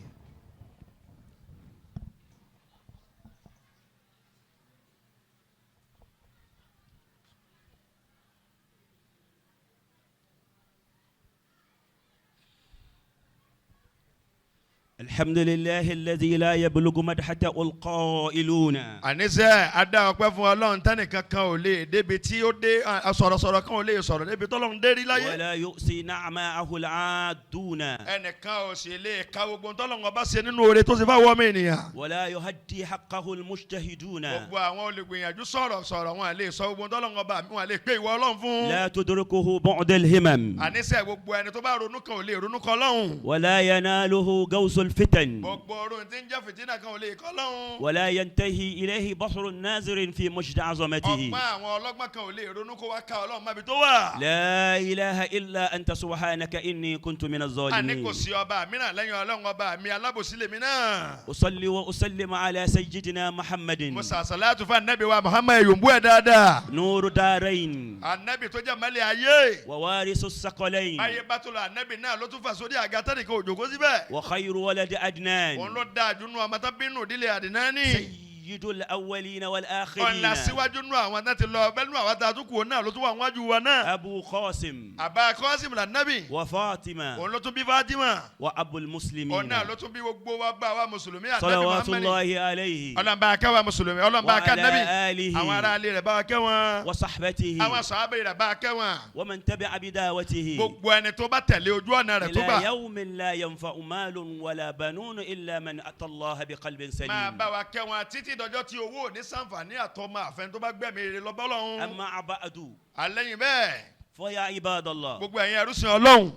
S1: الحمد لله الذي لا يبلغ مدحته القائلون.
S2: Àníṣe adá ọpẹ́ fún Ọlọ́run tẹ́nìkan kan ò lè débi tí ó dé sọ̀rọ̀sọ̀rọ̀ kan ò lè sọ̀rọ̀ débi tọ́lọ́run dé rí láyé.
S1: ولا يؤسي نعماءه العادون.
S2: Ẹnìkan ò sì lè ka gbogbo tọ́lọ́run ọba ṣe nínú oore tó ṣe fáwọn ọmọ ènìyàn.
S1: ولا يهدي حقه المجتهدون.
S2: Gbogbo àwọn olùgbìyànjú sọ̀rọ̀ sọ̀rọ̀ wọn à lè sọ gbogbo tọ́lọ́run ọba mi wọn à lè pé ìwọ Ọlọ́run fún.
S1: لا تدركه بعد الهمم.
S2: Àníṣe gbogbo ẹni tó bá ronú kan ò lè ronú kan Ọlọ́run.
S1: ولا يناله غوث الفتن.
S2: Gbogbo orun tí ń jẹ́ fìtínà kan ò lè kọ́ Ọlọ́run.
S1: ولا ينتهي إليه بصر الناظر في مجد عظمته.
S2: Ọgbọ́n àwọn ọlọ́gbọ́n kan ò lè ronú kó wá ká Ọlọ́run mábi tó wà.
S1: لا إله إلا أنت سبحانك إني كنت من
S2: Àní
S1: الظالمين.
S2: kò sí ọba mìíràn lẹ́yìn Ọlọ́run ọba mi alábòsí lèmi náà.
S1: أصلي وأسلم على سيدنا محمد
S2: Mo sàṣàlátù fún anabi wa Muhammad yòǹbù ẹ̀ dáadáa.
S1: نور دارين
S2: Anabi tó jẹ́ mọ́lẹ̀ ayé.
S1: ووارث الثقلين
S2: Ayé bá tó lọ anabi náà ló tún fà sórí àga tẹ́nìkan ò jókòó síbẹ̀.
S1: وخير ولد ولد عدنان
S2: Òun ló dáa jù nù ọmọ tó bínú ìdílé Àdìnáni.
S1: سيد الأولين والآخرين
S2: Ọ̀nà síwájú nù àwọn tó ti lọ bẹ́ẹ̀ nù àwọn tó tún kù òun náà ló tún wà wájú wa náà.
S1: أبو قاسم
S2: Àbá Kọ́sìm lànàbì.
S1: وفاطمة
S2: Òun ló tún bí Fátímà.
S1: وأبو
S2: Òun
S1: المسلمين
S2: náà ló tún bí gbogbo wa bá wa mùsùlùmí ànábì
S1: صلوات
S2: Muhammad.
S1: الله عليه
S2: Ọlọ́run bá kẹ́ wa mùsùlùmí, Ọlọ́run bá kẹ́
S1: وعلى
S2: ànábì.
S1: آله
S2: Àwọn ará ilé rẹ̀ bá wa kẹ́ wọn.
S1: وصحبته
S2: Àwọn sàhábà rẹ̀ bá kẹ́ wọn.
S1: ومن تبع بدعوته
S2: Gbogbo ẹni tó bá tẹ̀lé ojú ọ̀nà rẹ̀ tó
S1: إلى
S2: gbà.
S1: يوم لا ينفع مال ولا بنون إلا من أتى الله بقلب
S2: Máa
S1: سليم
S2: bá wa kẹ́ wọn títí dọjọ́ tí owó ò ní sàǹfààní àtọmọ àfẹn tó bá gbẹ̀mí rere lọ bọ́lọ́hún.
S1: أما بعد
S2: Àlẹ́yìn bẹ́ẹ̀,
S1: فيا عباد الله
S2: gbogbo ẹ̀yin ẹrúsìn Ọlọ́run.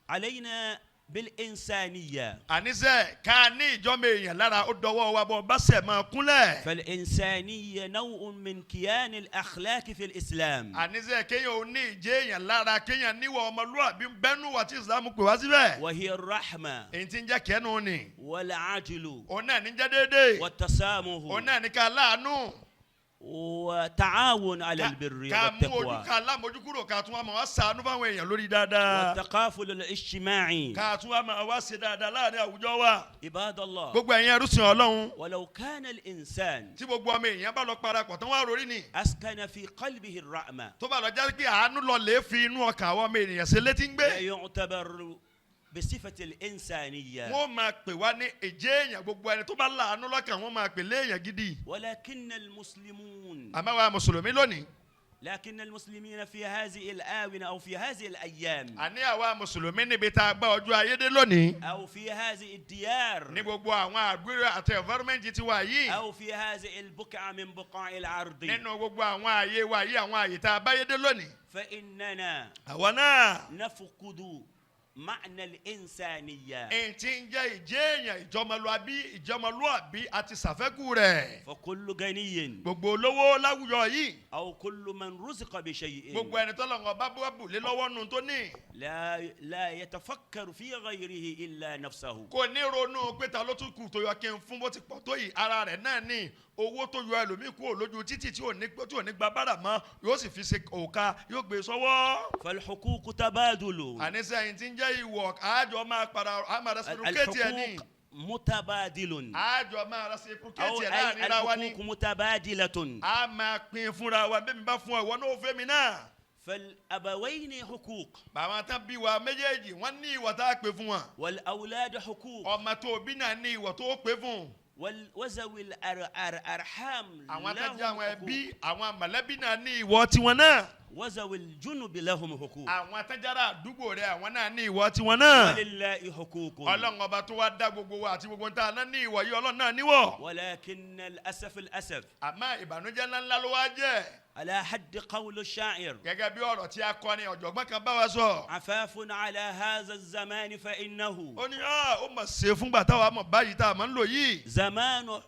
S1: علينا بالإنسانية
S2: Àníṣe ká ní ìjọ́mọ èèyàn lára ó dọwọ́ wa bọ́ bá sẹ̀ máa kúnlẹ̀.
S1: فالإنسانية نوع من كيان الأخلاق في الإسلام
S2: Àníṣe kéèyàn ò ní ìjẹ́ èèyàn lára kéèyàn níwọ̀ ọmọlúwàbí bẹ́nu wà tí Ìsìlámù pè wá síbẹ̀.
S1: وهي الرحمة
S2: Èyí tí ń jẹ́ kẹ́nu ni.
S1: والعدل
S2: Òun náà ní jẹ́ déédéé.
S1: والتسامح
S2: Òun náà ní ká láàánú.
S1: وتعاون على البر
S2: Ká mú ojú
S1: والتقوى
S2: ká lámojú kúrò ká tún wá máa wá ṣàánú fáwọn èèyàn lórí dáadáa.
S1: والتقافل الاجتماعي
S2: Ká tún wá máa wá ṣe dáadáa láàrin àwùjọ wa.
S1: عباد الله
S2: Gbogbo ẹ̀yin ẹrúsìn Ọlọ́run.
S1: ولو كان الإنسان
S2: Tí gbogbo ọmọ èèyàn bá lọ parapọ̀ tán wá rorí ni.
S1: أسكن في قلبه الرحمة
S2: Tó bá lọ jáde pé àánú lọ lè fi inú ọkàn àwọn ọmọ ènìyàn ṣe létí ń gbé.
S1: لا يعتبر بصفة الإنسانية
S2: Wọ́n máa pè wá ní èjé èèyàn gbogbo ẹni tó bá láàánú lọ́kàn wọ́n máa pè léèyàn gidi.
S1: ولكن المسلمون
S2: Àmọ́ wa mùsùlùmí lónìí.
S1: لكن المسلمين في هذه الآونة أو في هذه الأيام
S2: Àní àwa mùsùlùmí níbi tá a gbá ọjọ́ ayé dé lónìí.
S1: أو في هذه الديار
S2: Ní gbogbo àwọn àgbérò àti environment ti wà yìí.
S1: أو في هذه البقعة من بقاع الأرض
S2: Nínú gbogbo àwọn ààyè wa yìí àwọn ààyè tá a báyé dé lónìí.
S1: فإننا
S2: Àwa náà.
S1: نفقد معنى الإنسانية
S2: Èyí tí ń jẹ́ ìjẹ́ èèyàn ìjọmọlúabí ìjọmọlúàbí àti ṣàfẹ́kù rẹ̀.
S1: فكل غني
S2: Gbogbo olówó láwùjọ yìí.
S1: أو كل من رزق بشيء
S2: Gbogbo ẹni tọ́lọ́run bá bú lé lọ́wọ́ nu tó ní.
S1: لا لا يتفكر في غيره إلا نفسه
S2: Kò ní ronú pé ta ló tún kù tó yọ kí n fún bó ti pọ̀ tó yìí ara rẹ̀ náà ní owó tó yọ ẹlòmíì kúrò lójú títì tí ò ní gba bára mọ́ yóò sì fi ṣe òka yóò gbé sọ́wọ́.
S1: فالحقوق تبادل
S2: Àníṣe ẹ̀yìn tí ń jẹ́ ìwọ̀ àjọ máa padà àmà reciprocate ẹ̀ ní.
S1: الحقوق متبادل
S2: Àjọ máa reciprocate
S1: أو
S2: ẹ̀
S1: أي
S2: láàrin ra wa ní.
S1: الحقوق متبادلة
S2: A máa pín fúnra wa bẹ́ẹ̀ mi bá fún ọ ìwọ náà ó fẹ́ mi náà.
S1: فالأبوين حقوق
S2: Bàbá tán bí wa méjèèjì wọ́n ní ìwọ̀ tá a pè fún wọn.
S1: والأولاد حقوق
S2: Ọmọ tó bí náà ní ìwọ̀ tó pè fún.
S1: وذوي الأرحام
S2: Àwọn tó jẹ́
S1: لهم
S2: àwọn ẹbí
S1: حقوق
S2: àwọn mọ̀lẹ́bí náà ní ìwọ̀ tiwọn náà.
S1: وذوي الجنب لهم حقوق
S2: Àwọn atẹ́jára àdúgbò rẹ̀ àwọn náà ní ìwọ̀ tiwọn náà.
S1: ولله حقوق
S2: Ọlọ́run ọba tó wá dá gbogbo wa àti gbogbo tá a náà ní ìwọ̀ yìí Ọlọ́run náà níwọ̀.
S1: ولكن الأسف الأسف
S2: Àmọ́ ìbànújẹ́ ńláńlá ló wá jẹ́.
S1: على حد قول الشاعر
S2: Gẹ́gẹ́ bí ọ̀rọ̀ tí akọni ọ̀jọ̀gbọ́n kan bá wa sọ.
S1: عفاف على هذا الزمان فإنه
S2: Ó ní "Ah, ó mọ̀ ṣe fúngbà táwa mọ̀ báyìí tá a máa ń lò yìí.
S1: زمان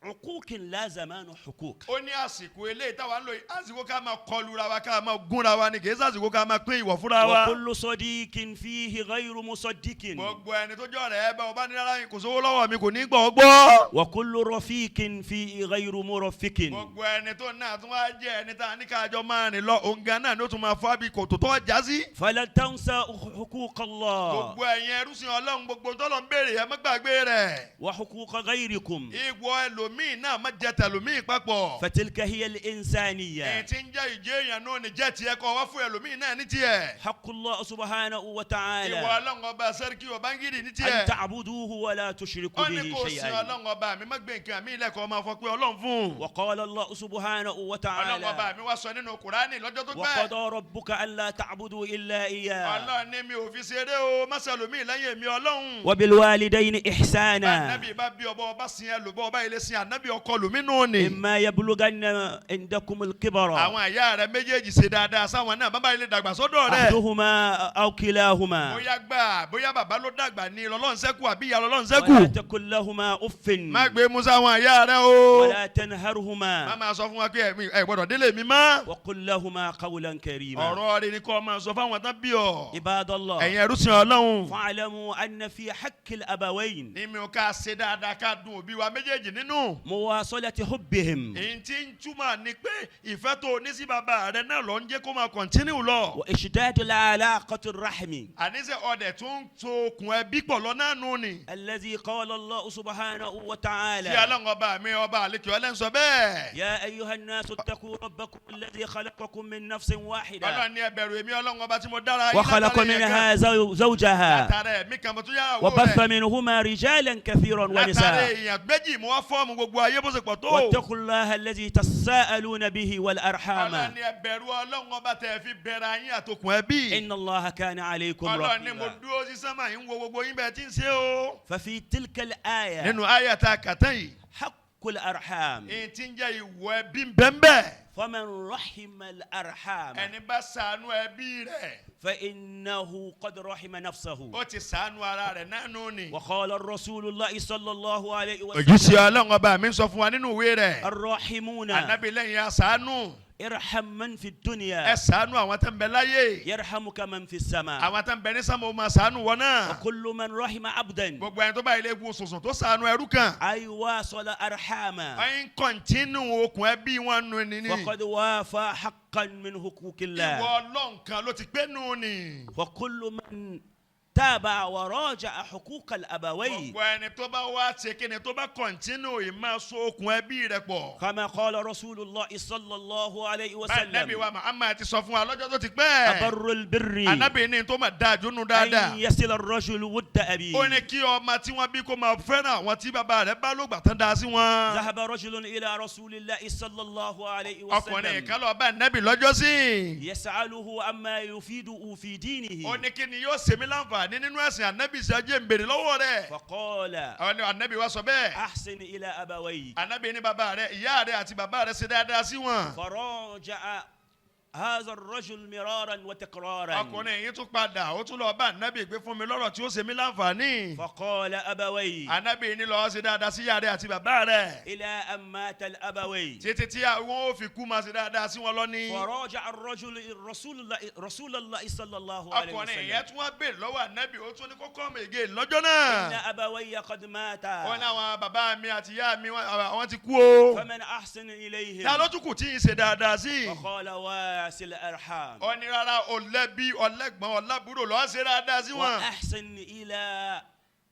S1: عقوق لا زمان حقوق.
S2: Ó ní àsìkò eléyìí táwa ń lò yìí àsìkò ká máa kọlura wa ká máa gúnra wa ni kì í sàsìkò ká máa pín ìwọ̀ fúnra wa.
S1: وكل صديق فيه غير مصدق
S2: Gbogbo ẹni tó jọ rẹ̀ bá ọba ní rárá yìí kò sówó lọ́wọ́ mi kò ní gbọ́ ọ gbọ́.
S1: وكل رفيق فيه غير مرفق.
S2: Gbogbo ẹni tó náà tún wá jẹ́ ẹni tá a ní kájọ máa rìn lọ òun gan náà ni ó tún máa fọ́ àbí kòtò tó já sí.
S1: فلا تنسى حقوق الله
S2: Gbogbo ẹ̀yin ẹrúsìn Ọlọ́run gbogbo tọ́lọ̀ ń béèrè ẹ má gbàgbé rẹ̀.
S1: وحقوق غيركم.
S2: Ìwọ ẹlòmíì náà má jẹ tẹlòmíì papọ̀.
S1: فتلك هي
S2: Ẹ̀yin
S1: الإنسانية.
S2: tí ń jẹ́ ìjẹ́ èèyàn náà ní jẹ́ tiẹ̀ kọ́ wá fún ẹlòmíì náà ní tiẹ̀.
S1: حق الله سبحانه
S2: Ìwọ
S1: وتعالى
S2: Ọlọ́run ọba sẹ́ríkì ọbángídì ní
S1: أن
S2: tiẹ̀.
S1: تعبدوه ولا تشركوا
S2: Ó ní
S1: به
S2: kò sin
S1: شيئا.
S2: Ọlọ́run ọba mi má gbé nǹkan mi lẹ́kọ̀ọ́ máa fọ pé Ọlọ́run fún un.
S1: وقال الله سبحانه
S2: Ọlọ́run
S1: وتعالى
S2: ọba mi wá sọ nínú Kùránì lọ́jọ́ tó pẹ́.
S1: وقضى ربك ألا تعبدوا إلا إياه
S2: Ọlọ́run ní mi ò fi ṣeré o má ṣẹlòmíì lẹ́yìn èmi Ọlọ́run.
S1: وبالوالدين إحسانا
S2: Ànábì bá bí ọba ọba sin ẹlòmọ́ ọba ilé sin ànábì ọkọ lòmínú ni.
S1: إما يبلغن عندكم الكبر
S2: Àwọn àyà rẹ méjèèjì ṣe dáadáa sáwọn náà bàbá ilé dàgbà sọ́dọ̀ rẹ̀.
S1: أحدهما أو كلاهما
S2: Bóyá gbà bóyá bàbá ló dàgbà ní lọ́lọ́run sẹ́kù àbí ìyá lọ́lọ́run
S1: ولا
S2: sẹ́kù.
S1: تقل لهما أف
S2: Má gbé musa àwọn àyà rẹ o.
S1: ولا
S2: Má
S1: تنهرهما
S2: máa sọ fún wa pé ẹ̀mí ẹ̀ gbọ́dọ̀ délé mi mọ́.
S1: وقل لهما قولا كريما.
S2: Ọ̀rọ̀ rẹ ni kò máa sọ fáwọn tán bí ọ.
S1: عباد الله
S2: Ẹ̀yin ẹrú sin Ọlọ́run.
S1: فاعلموا أن في حق الأبوين
S2: Ní mi ò ká ṣe dáadáa ká dùn òbí wa méjèèjì nínú. nù.
S1: مواصلة حبهم.
S2: Èyí tí ń túmọ̀ ni pé ìfẹ́ tó o ní sí bàbá rẹ náà ló ń jẹ́ kó máa continue lọ.
S1: وإشداد العلاقة الرحم.
S2: Àníṣe ọdẹ tó ń so okùn ẹbí pọ̀ lọ náà nù ni.
S1: الذي قال الله سبحانه
S2: Tí
S1: وتعالى:
S2: Ọlọ́run ọba mi ọba àlekè ọlẹ́ ń sọ bẹ́ẹ̀.
S1: يا أيها الناس اتقوا ربكم الذي خلقكم من نفس واحدة
S2: Ọlọ́run ní ẹ bẹ̀rù èmi Ọlọ́run ọba tí mo dára yín
S1: وخلق
S2: látara èèyàn
S1: منها
S2: kan.
S1: زوجها
S2: Látara ẹ̀mí kan mo tún yára wò
S1: وبث
S2: rẹ̀.
S1: منهما رجالا كثيرا
S2: Látara
S1: ونساء
S2: èèyàn méjì mo wá form gbogbo ayé bó ṣe pọ̀ tó.
S1: واتقوا الله الذي تساءلون به والأرحام
S2: Ọlọ́run ní ẹ bẹ̀rù Ọlọ́run ọba tẹ̀ fi bẹ̀rẹ̀ ayín àtòkùn ẹbí.
S1: إن الله كان عليكم
S2: Ọlọ́run ní mo
S1: رقيبا.
S2: dúró sí sánmà yìí ń wo gbogbo yín bẹ́ẹ̀ tí ń ṣe o.
S1: ففي تلك الآية
S2: Nínú àyà tá a kà tán yìí,
S1: حق الأرحام.
S2: èyí tí ń jẹ́ ìwọ ẹbí ń bẹ́ẹ̀.
S1: فمن رحم الأرحام
S2: Ẹni bá ṣàánú ẹbí rẹ̀,
S1: فإنه قد رحم نفسه.
S2: ó ti ṣàánú ara rẹ̀ náà nù ni.
S1: وقال الرسول الله صلى الله عليه وسلم:
S2: Òjíṣẹ́ Ọlọ́run ọba mi ń sọ fún wa nínú ìwé rẹ̀.
S1: الراحمون
S2: Ànábì lẹ́yìn aṣàánú.
S1: ارحم من في
S2: Ẹ
S1: الدنيا
S2: ṣàánú àwọn tó ń bẹ láyé.
S1: يرحمك من في السماء.
S2: Àwọn tó ń bẹ ní sánmọ̀ ó máa ṣàánú wọn náà.
S1: وكل من رحم عبدا
S2: Gbogbo ẹni tó bá ilé egun sùnsùn tó ṣàánú ẹrú kan,
S1: أي واصل أرحاما
S2: ẹ̀yin continue okùn ẹbí wọn nù ní.
S1: وقد وافى حقا من حقوق
S2: Ìwọ
S1: الله.
S2: Ọlọ́run kan ló ti pé nù ni.
S1: وكل من تابع وراجع حقوق الأبوين
S2: Gbogbo ẹni tó bá wá ṣe kíni tó bá continue ìmáa so okùn ẹbí rẹ̀ pọ̀.
S1: كما قال رسول الله صلى الله عليه
S2: Báyìí Nábì
S1: وسلم:
S2: wa Muhammad ti sọ fún wa lọ́jọ́ tó ti pẹ́.
S1: أبر البر
S2: Ànábì ní tó máa dáa jónú
S1: أن
S2: dáadáa.
S1: يصل الرجل ود أبيه.
S2: Ó ní kí ọmọ tí wọ́n bí kó máa fẹ́ràn àwọn tí bàbá rẹ̀ bá lóògbà tán dá sí wọn.
S1: ذهب رجل إلى رسول الله صلى الله عليه
S2: Ọkùnrin
S1: وسلم
S2: kan lọ bá Nábì lọ́jọ́ sí.
S1: يسأله عما يفيده في
S2: Ó
S1: دينه.
S2: ní kí ni yóò ṣe mí láǹfààní nínú ẹ̀sìn Ànábì ṣe ajé ń bèrè lọ́wọ́ rẹ̀.
S1: فقال:
S2: Àwọn ni Ànábì wa sọ bẹ́ẹ̀.
S1: أحسن إلى أبويك.
S2: Ànábì ní bàbá rẹ̀, ìyá rẹ̀ àti bàbá rẹ̀ ṣe dáadáa sí wọn.
S1: فراجع هذا الرجل مرارا وتكرارا.
S2: Ọkùnrin yìí tún padà, ó tún lọ bá Ànábì gbé fún mi lọ́rọ̀ tí ó ṣe mí láǹfààní.
S1: فقال أبوي.
S2: Ànábì ní lọ ṣe dáadáa sí ìyá rẹ̀ àti bàbá rẹ̀.
S1: إلى أن مات الأبوي.
S2: Títí tí àwọn ò fi kú máa ṣe dáadáa sí wọn lọ́ní.
S1: فراجع الرجل رسول الله صلى الله عليه
S2: Ọkùnrin yẹn
S1: وسلم:
S2: tún wá béèrè lọ́wọ́ Ànábì, ó tún ní kó come again lọ́jọ́
S1: إن
S2: náà.
S1: أبوي قد
S2: Wọ́n ní
S1: ماتا.
S2: àwọn bàbá mi àti ìyá mi àwọn ti kú o.
S1: فمن أحسن إليهم؟
S2: Ta ló tún kù tí ń ṣe dáadáa sí?
S1: فقال: واصل الأرحام.
S2: Ó ní rárá, ọ̀lẹ́bí ọ̀lẹ́gbọ̀n ọ̀lábúrò lọ́ọ́ ṣe dáadáa sí wọn.
S1: وأحسن إلى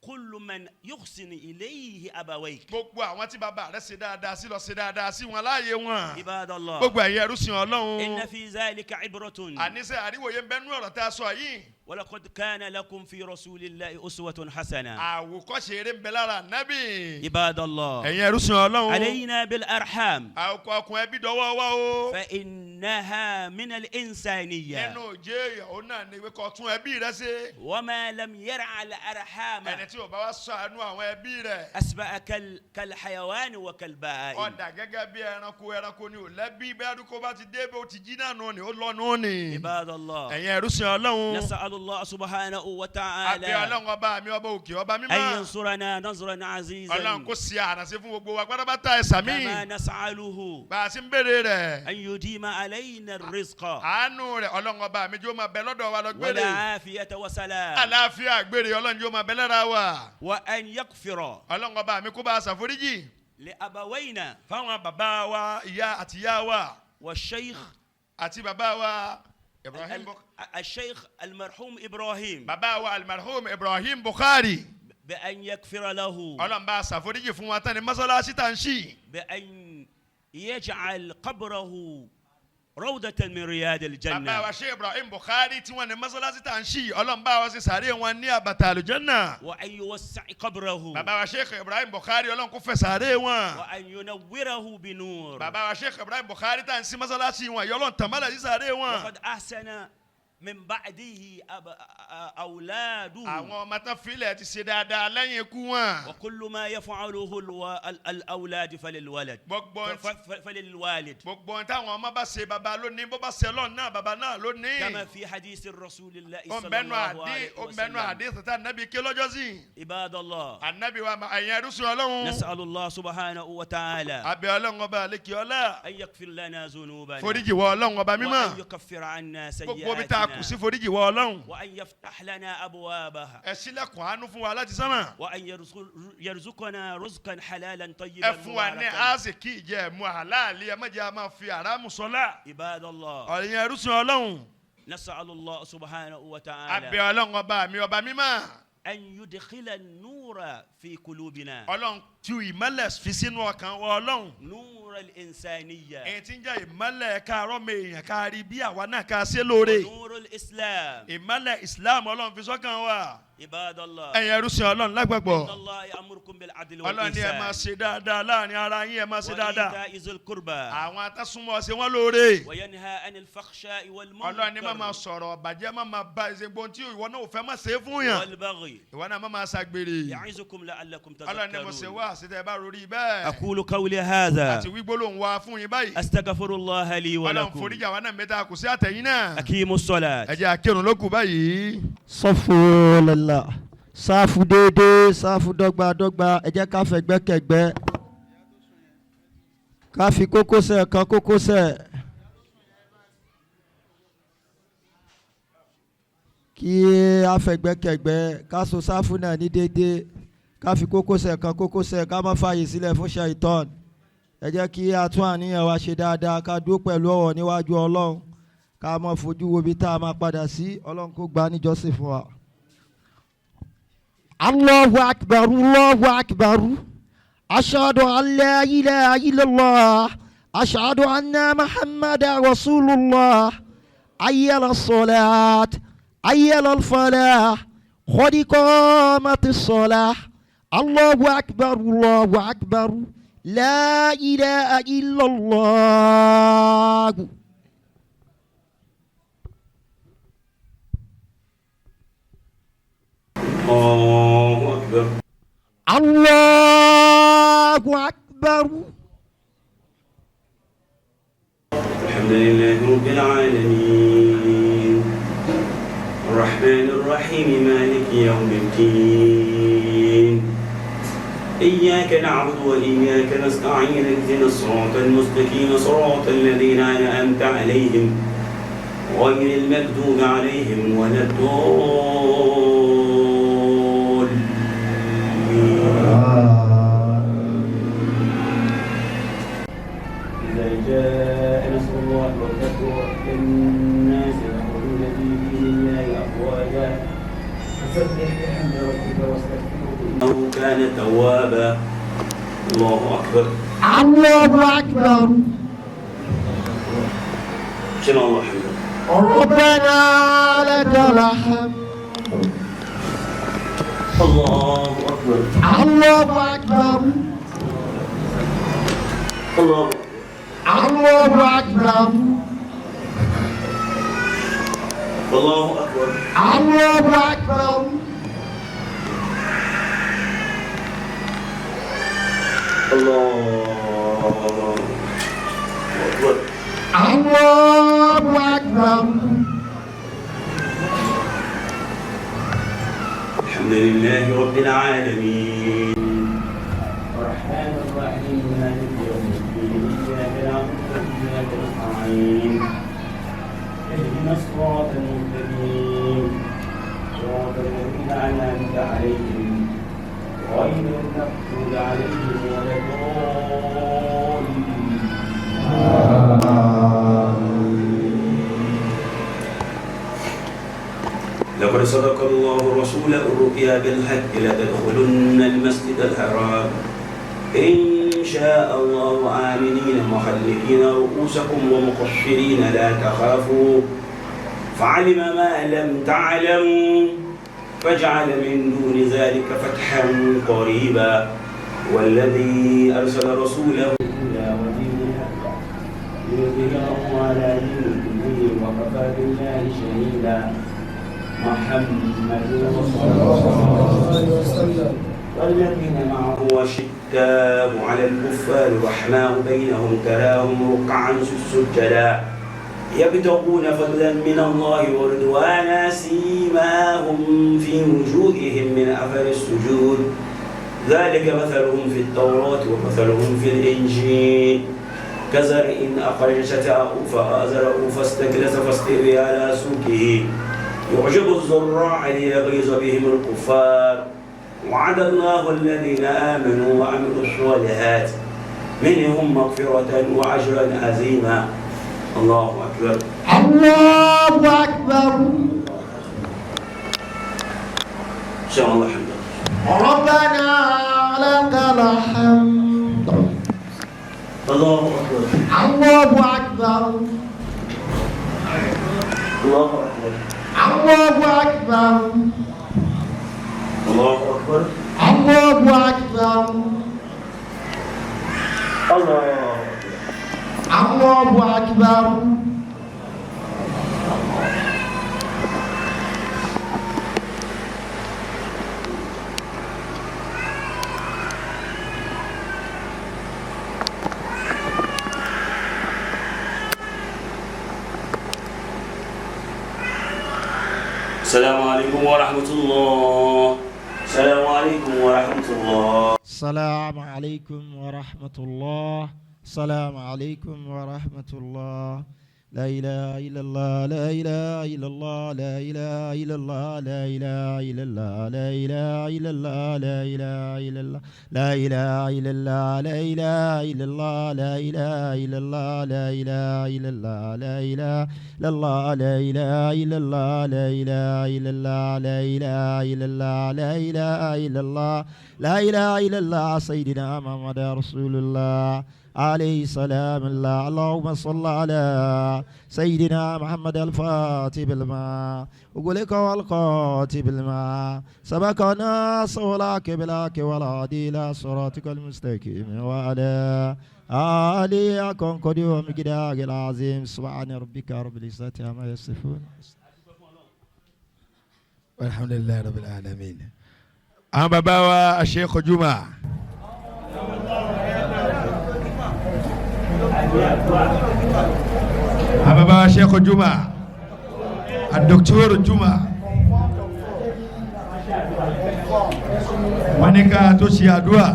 S1: كل من يحسن إليه أبويك.
S2: Gbogbo àwọn tí bàbá rẹ̀ ṣe dáadáa sí lọ ṣe dáadáa sí wọn láàyè wọn.
S1: عباد الله،
S2: Gbogbo ẹ̀yin ẹrú sin Ọlọ́run.
S1: إن في ذلك عبرة.
S2: Àníṣe àríwòye ń bẹnu ọ̀rọ̀ tá a sọ yìí.
S1: ولقد كان لكم في رسول الله أسوة حسنة.
S2: Àwòkọ́ṣe eré ń bẹ lára Nábì.
S1: عباد الله،
S2: Ẹ̀yin ẹrú sin Ọlọ́run.
S1: علينا بالأرحام
S2: Àwòkọ́ ọkùn ẹbí dọwọ́ wá o.
S1: فإنها من الإنسانية.
S2: Nínú òjé ìyàwó náà ni kó tún ẹbí rẹ ṣe.
S1: وما لم يرعى الأرحام
S2: Ẹni tí ò bá wá ṣàánú àwọn ẹbí rẹ̀,
S1: أسبأ كالحيوان وكالبهائم.
S2: Ọ̀dà gẹ́gẹ́ bí ẹranko, ẹranko ni ò lẹ́bí bẹ́ẹ̀ dúkọ́ bá ti dé bó ti jí náà nù ni ó lọ nù ni.
S1: عباد الله،
S2: Ẹ̀yin ẹrú sin Ọlọ́run.
S1: نسأل الله سبحانه
S2: Àbí
S1: وتعالى
S2: Ọlọ́run ọba mi ọba òkè ọba
S1: أن
S2: mímọ́.
S1: ينصرنا نصرا عزيزا
S2: Ọlọ́run kò ṣe àrànṣe fún gbogbo wa pátápátá ẹ̀ sàmí.
S1: كما نسأله
S2: Bá a ti ń béèrè rẹ̀.
S1: أن يديم علينا الرزق
S2: Àánú rẹ̀ Ọlọ́run ọba mi jó máa bẹ lọ́dọ̀ wa lọ gbére.
S1: والعافية وسلام.
S2: Àlàáfíà gbére Ọlọ́run jó máa bẹ lára wa.
S1: وأن يغفر
S2: Ọlọ́run ọba mi kó bá a ṣàforíjì
S1: لأبوينا
S2: fáwọn bàbá wa, ìyá àti ìyá wa
S1: والشيخ
S2: àti bàbá wa Ibrahim
S1: الشيخ المرحوم إبراهيم
S2: bàbá wa almarhum Ibrahim Bukhari.
S1: بأن يغفر له،
S2: Ọlọ́run bá a ṣàforíjì fún wa tán ní mọ́sálásí tá ń ṣì.
S1: بأن يجعل قبره روضة من رياض
S2: Bàbá wa
S1: الجنة.
S2: ṣe Ibrahim Bukhari tí wọ́n ní mọ́sálásí tá ń ṣì, Ọlọ́run bá wa ṣe sàárè wọn ní àbàtà àlùjánnà.
S1: وأن يوسع قبره.
S2: Bàbá wa Sheikh Ibrahim Bukhari, Ọlọ́run kó fẹ̀ sàárè wọn.
S1: وأن ينوره بنور.
S2: Bàbá wa Sheikh Ibrahim Bukhari tá ń ṣí mọ́sálásí wọn yìí, Ọlọ́run tàn mọ́lẹ̀ sí sàárè wọn.
S1: وقد أحسن من بعده أولاده.
S2: Àwọn ọmọ tán filẹ̀ ti ṣe dáadáa lẹ́yìn ikú wọn.
S1: وكل ما يفعله الأولاد فللولد
S2: Gbogbo
S1: فللوالد.
S2: Gbogbo ohun táwọn ọmọ bá ṣe, bàbá lónìí, bó bá ṣe Ọlọ́run náà, bàbá náà lónìí.
S1: كما في حديث الرسول الله
S2: Ó ń
S1: صلى
S2: bẹnu
S1: الله
S2: àdé
S1: عليه
S2: ó ń bẹnu
S1: وسلم.
S2: àdé sọ̀tà ànábì ké lọ́jọ́ sí.
S1: عباد الله،
S2: Ànábì wa ẹ̀yin ẹrúsìn Ọlọ́run.
S1: نسأل الله سبحانه وتعالى
S2: Àbẹ̀ Ọlọ́run ọba àlekè ọlá.
S1: أن يغفر لنا ذنوبنا
S2: Foríjì wọ Ọlọ́run ọba mímọ́.
S1: وأن يكفر عنا
S2: Gbogbo ibi tá a kù sí foríjì wa Ọlọ́run.
S1: وأن يفتح لنا أبوابها.
S2: Ẹ ṣílẹ̀kùn àánú fún wa láti sánmà.
S1: وأن يرزقنا رزقا حلالا طيبا
S2: Ẹ fún wa ní
S1: مباركا.
S2: àásìkí ìjẹ ẹ̀mú àláàlí, ẹ má jẹ́ a máa fi àràmù sọlá.
S1: عباد الله،
S2: Ọ̀yìn ẹrúsìn Ọlọ́run.
S1: نسأل الله سبحانه
S2: Abẹ́
S1: وتعالى
S2: Ọlọ́run ọba mi ọba mímọ́.
S1: أن يدخل النور في قلوبنا.
S2: Ọlọ́run tú ìmọ́lẹ̀ fi sínú ọkàn wa Ọlọ́run.
S1: نور الإنسانية.
S2: Èyí tí ń jẹ́ ìmọ́lẹ̀ káàárọ̀ mi èèyàn ká rí bí àwa náà ká ṣe lóore.
S1: ونور الإسلام.
S2: Ìmọ́lẹ̀ Islam Ọlọ́run fi sọ́kàn wa.
S1: عباد الله،
S2: Ẹ̀yin ẹrúsìn Ọlọ́run lágbàgbọ́.
S1: إن الله يأمركم بالعدل
S2: Ọlọ́run ní ẹ máa
S1: والإحسان
S2: ṣe dáadáa láàrin ara yín, ẹ máa ṣe dáadáa.
S1: وإيتاء ذي القربى.
S2: Àwọn atásúnmọ́ ṣe wọ́n lóore.
S1: وينهى عن الفحشاء
S2: Ọlọ́run ní má máa
S1: والمنكر
S2: sọ̀rọ̀ bàjẹ́, má máa bá ẹsẹ̀ gbọ́n tí ìwọ náà ò fẹ́ má ṣe é fún yàn.
S1: والبغي
S2: Ìwọ náà má máa ṣàgbèrè.
S1: يعظكم لعلكم
S2: Ọlọ́run ní mo ṣe
S1: تذكرون.
S2: wá àṣetẹ̀ ẹ bá rorí bẹ́ẹ̀.
S1: أقول قولي هذا
S2: Àti wí gbólóhùn wa fún yín báyìí.
S1: أستغفر الله لي
S2: Ọlọ́run
S1: ولكم.
S2: foríjì àwa náà mẹ́ta kò sí àtẹ̀yìn náà.
S1: أقيموا الصلاة.
S2: Ẹ jẹ́ akírun lókù báyìí.
S3: Sọ́fù lọ́la sáfù déédéé, sáfù dọ́gba dọ́gba. Ẹ jẹ́ ká fẹ̀gbẹ́kẹ̀gbẹ́, ká fi kókósẹ̀ kan kókósẹ̀, kí a fẹ̀gbẹ́kẹ̀gbẹ́, ká so sáfù náà ní déédéé, ká fi kókósẹ̀ kan kókósẹ̀, ká má fààyè sílẹ̀ fún ṣàìtọ́n. Ẹ jẹ́ kí a tún àníyàn wa ṣe dáadáa, ká dúró pẹ̀lú ọ̀wọ̀ níwájú Ọlọ́run, ká má fojú wo ibi tá a máa padà sí. Ọlọ́run kó gbà á níjọ́sìn fún wa. Allahu akbar, Allahu akbar, ashhadu an la ilaha illallah, ashhadu anna Muhammadan rasulullah, hayya ala salat, hayya ala falah, qad qamatis salah, Allahu akbar, Allahu akbar, la ilaha illallah.
S1: الله أكبر.
S3: Allahu akbar.
S1: الحمد لله رب العالمين الرحمن الرحيم مالك يوم الدين إياك نعبد وإياك نستعين اهدنا الصراط المستقيم صراط الذين أنعمت عليهم غير المغضوب عليهم ولا الضالين. إذا جاء نصر الله والفتح ورأيت الناس يدخلون في دين الله أفواجا فسبح بحمد ربك واستغفره إنه كان توابا. الله أكبر.
S3: Allahu akbar.
S1: سمع الله حمده.
S3: ربنا لك الحمد.
S1: الله أكبر.
S3: الله أكبر.
S1: الله
S3: الله أكبر.
S1: الله أكبر.
S3: الله أكبر.
S1: الله أكبر.
S3: الله أكبر.
S1: الحمد لله رب العالمين الرحمن الرحيم مالك يوم الدين إياك نعبد وإياك نستعين اهدنا الصراط المستقيم صراط الذين أنعمت عليهم غير المغضوب عليهم ولا الضالين. لقد صدق الله رسوله الرؤيا بالحق لتدخلن المسجد الحرام إن شاء الله آمنين محلقين رؤوسكم ومقصرين لا تخافوا فعلم ما لم تعلموا فجعل من دون ذلك فتحا قريبا. والذي أرسل رسوله بالهدى ودين الحق ليظهره على دين كله وكفى بالله شهيدا. محمد رسول الله والذين معه أشداء على الكفار رحماء بينهم تراهم ركعا سجدا يبتغون فضلا من الله ورضوانا سيماهم في وجوههم من أثر السجود ذلك مثلهم في التوراة ومثلهم في الإنجيل كزرع أخرج شطأه فآزره فاستغلظ فاستوى على سوقه يعجب الزراع ليغيظ بهم الكفار وعد الله الذين آمنوا وعملوا الصالحات منهم مغفرة وأجرا عظيما. الله أكبر.
S3: الله أكبر.
S1: إن شاء الله. الحمد لله.
S3: ربنا لك الحمد.
S1: الله أكبر.
S3: الله أكبر.
S1: الله أكبر.
S3: الله أكبر.
S1: الله أكبر.
S3: الله أكبر.
S1: الله
S3: الله أكبر.
S1: السلام عليكم ورحمة الله. السلام عليكم ورحمة الله.
S3: السلام عليكم ورحمة الله. السلام عليكم ورحمة الله. لا إله إلا الله، لا إله إلا الله، لا إله إلا الله، لا إله إلا الله، لا إله إلا الله، لا إله إلا الله، لا إله إلا الله، لا إله إلا الله، لا إله إلا الله، لا إله إلا الله، لا إله إلا الله، لا إله إلا الله، لا إله إلا الله، لا إله إلا الله، لا إله إلا الله، لا إله إلا الله، سيدنا محمد رسول الله عليه السلام. الله اللهم صل على سيدنا محمد الفاتح بالماء وقولك والقاتب بالماء سبقنا صلاك بلاك والعدي إلى صراطك المستقيم وعلى آله كن قدير ومقدار العظيم. سبحان ربك رب العزة عما يصفون.
S2: والحمد لله رب العالمين. Àwọn bàbá wa Sheikh Juma. Àwọn bàbá wa Sheikh Juma, Dr. Juma, wọ́n ní ká tó ṣe àdúrà.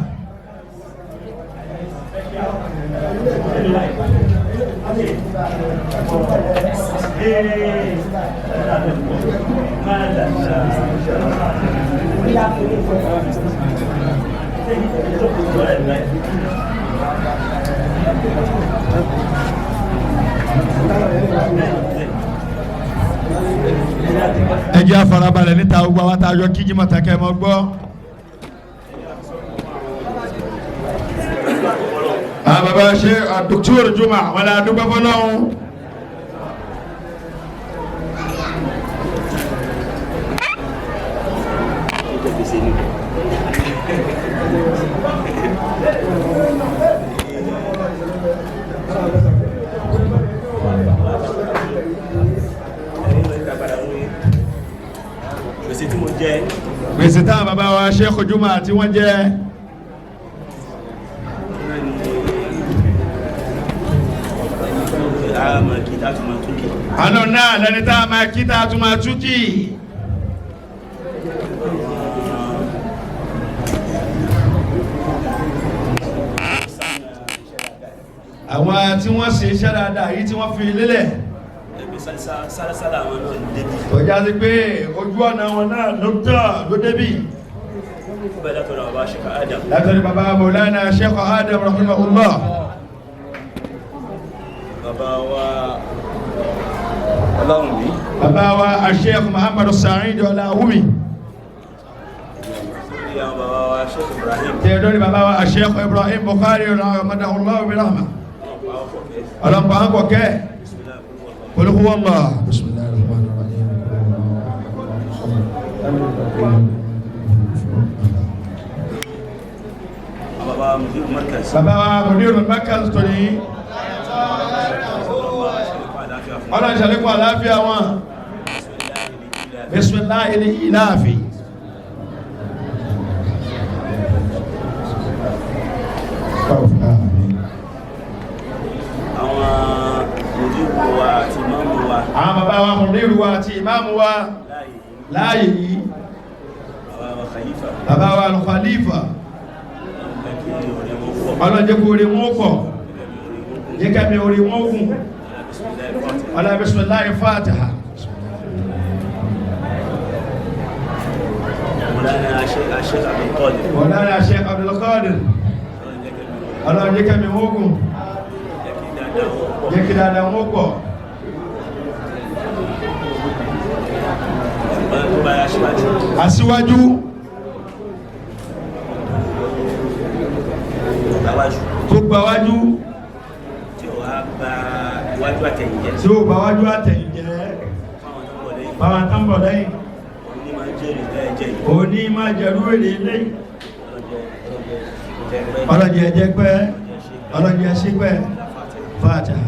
S2: Ẹ jẹ́ àfarabalẹ̀ níta gbogbo àwọn tá a yọ kíjí mọ̀tà kẹ́ ẹ mọ́ gbọ́. Àwọn bàbá ṣe Dr. Juma wọn lè dúpẹ́ fọlọ́hún.
S1: Gbèsè tí mo jẹ.
S2: Gbèsè táwọn bàbá wa Sheikh Juma tí wọ́n jẹ. Àná náà lẹni tá a máa kí tá a tún máa tún kì. Àwọn tí wọ́n ṣe iṣẹ́ dáadáa yìí tí wọ́n fi lélẹ̀.
S1: Sálásálà àwọn náà débi.
S2: Tọ́já sí pé ojú ọ̀nà wọn náà ló tọ̀ ló débì.
S1: Bẹ́ẹ̀ látọ̀dọ̀ bàbá Sheikh Adam.
S2: Látọ̀dọ̀ bàbá Mawlana Sheikh Adam rahimahullah.
S1: Bàbá wa Ọláwùmí.
S2: Bàbá wa Sheikh Muhammadu Sa'id Ọláwùmí.
S1: Lórí àwọn bàbá wa Sheikh Ibrahim.
S2: Tẹ̀ lórí bàbá wa Sheikh Ibrahim Bukhari rahimahullah bi rahma. Ọlọ́pàá ń kọ̀kẹ́. Qul huwa Allah. Bismillahir rahmanir rahim.
S1: Bàbá Mudir Markaz.
S2: Bàbá wa Mudir Markaz tó ní. Ọlọ́run ṣàlékún àlàáfíà wọn. Bismillahil ìlàáfì.
S1: Àwọn Mudir wa àti ìmáàmù wa.
S2: Àwọn bàbá wa Mudir wa àti ìmáàmù wa láàyè yìí.
S1: Bàbá wa Khalifa.
S2: Bàbá wa Al-Khalifa. Ọlọ́run jẹ́ kó rí wọn pọ̀. Jẹ́ kẹ́mi orí wọn gùn. Ọlá bisimilahi fatiha.
S1: مولانا الشيخ عبد القادر.
S2: Mọ̀lára Sheikh Abdulkadir. Ọlọ́run jẹ́ kẹ́mi wọn gùn. Jẹ́ kí dáadáa wọn pọ̀. Aṣíwájú tó gbáwájú
S1: tí ó wá gba iwájú àtẹ̀yìn jẹ́
S2: tí ó gbáwájú àtẹ̀yìn jẹ́
S1: fáwọn tó ń bọ̀ lẹ́yìn
S2: báwọn tán bọ̀ lẹ́yìn.
S1: Òun ní máa jẹ́rìí tẹ́ jẹ́ yìí.
S2: Òní máa jẹ̀rú èrè lẹ́yìn.
S1: Ọlọ́jẹ́
S2: Ọlọ́jẹ́ ẹjẹ́ pẹ́. Ọlọ́jẹ́ ẹṣẹ́ pẹ́. Fatiha.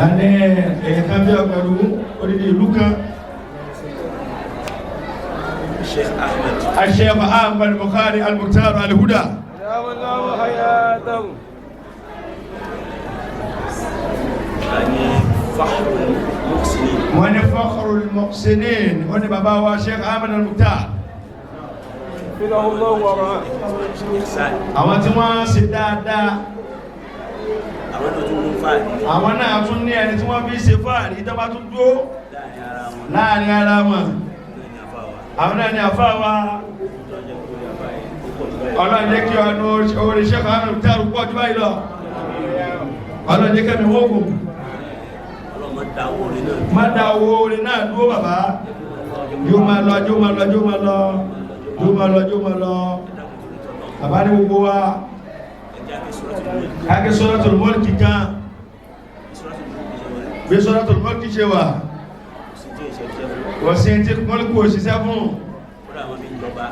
S2: A ní èyàn kan bí ọgbẹ̀rún odidi ìlú kan.
S1: Sheikh Ahmed.
S2: Sheikh Ahmed Bukhari Al-Mukhtar Al-Huda.
S1: Ní Fakhrul Muhsinin.
S2: Wọ́n ní Fakhrul Muhsinin, wọ́n ní bàbá wa Sheikh Ahmed Al-Mukhtar.
S1: Ihsan.
S2: Àwọn tí wọ́n ṣe dáadáa,
S1: Àwọn náà tún mú fáàrí
S2: àwọn náà tún ní ẹni tí wọ́n fi ṣe fáàrí tó bá tún dúró
S1: láàrin ara wọn.
S2: láàrin ara wọn.
S1: Náà ní àfáà wa.
S2: Àwọn náà ní àfáà wa.
S1: Ọlọ́jẹ́ kó rí àfáà yìí ó pọ̀ jù báyìí.
S2: Ọlọ́run jẹ́ kí ọ̀nà orí Sheikh Ahmed Al-Mukhtar pọ̀ jù báyìí lọ. Ọlọ́run jẹ́ kẹ́mi wógùn.
S1: Ọlọ́mọ da owó orin náà.
S2: Má da owó orin náà dúró bàbá. Yóò máa lọ, yóò máa lọ, yóò máa lọ, yóò máa lọ, yóò máa lọ. Bàbá ní gbogbo wa.
S1: Ẹjẹ́ àti Suratul Mulk.
S2: Káàkiri Suratul Mulk kan.
S1: Suratul Mulk ṣe wà.
S2: Bí Suratul Mulk ṣe wà.
S1: Kò sí tí ìṣe jẹ́ fún.
S2: Kò sí tí Mulk ò ṣiṣẹ́ fún.
S1: Kódà àwọn fi ń jọba.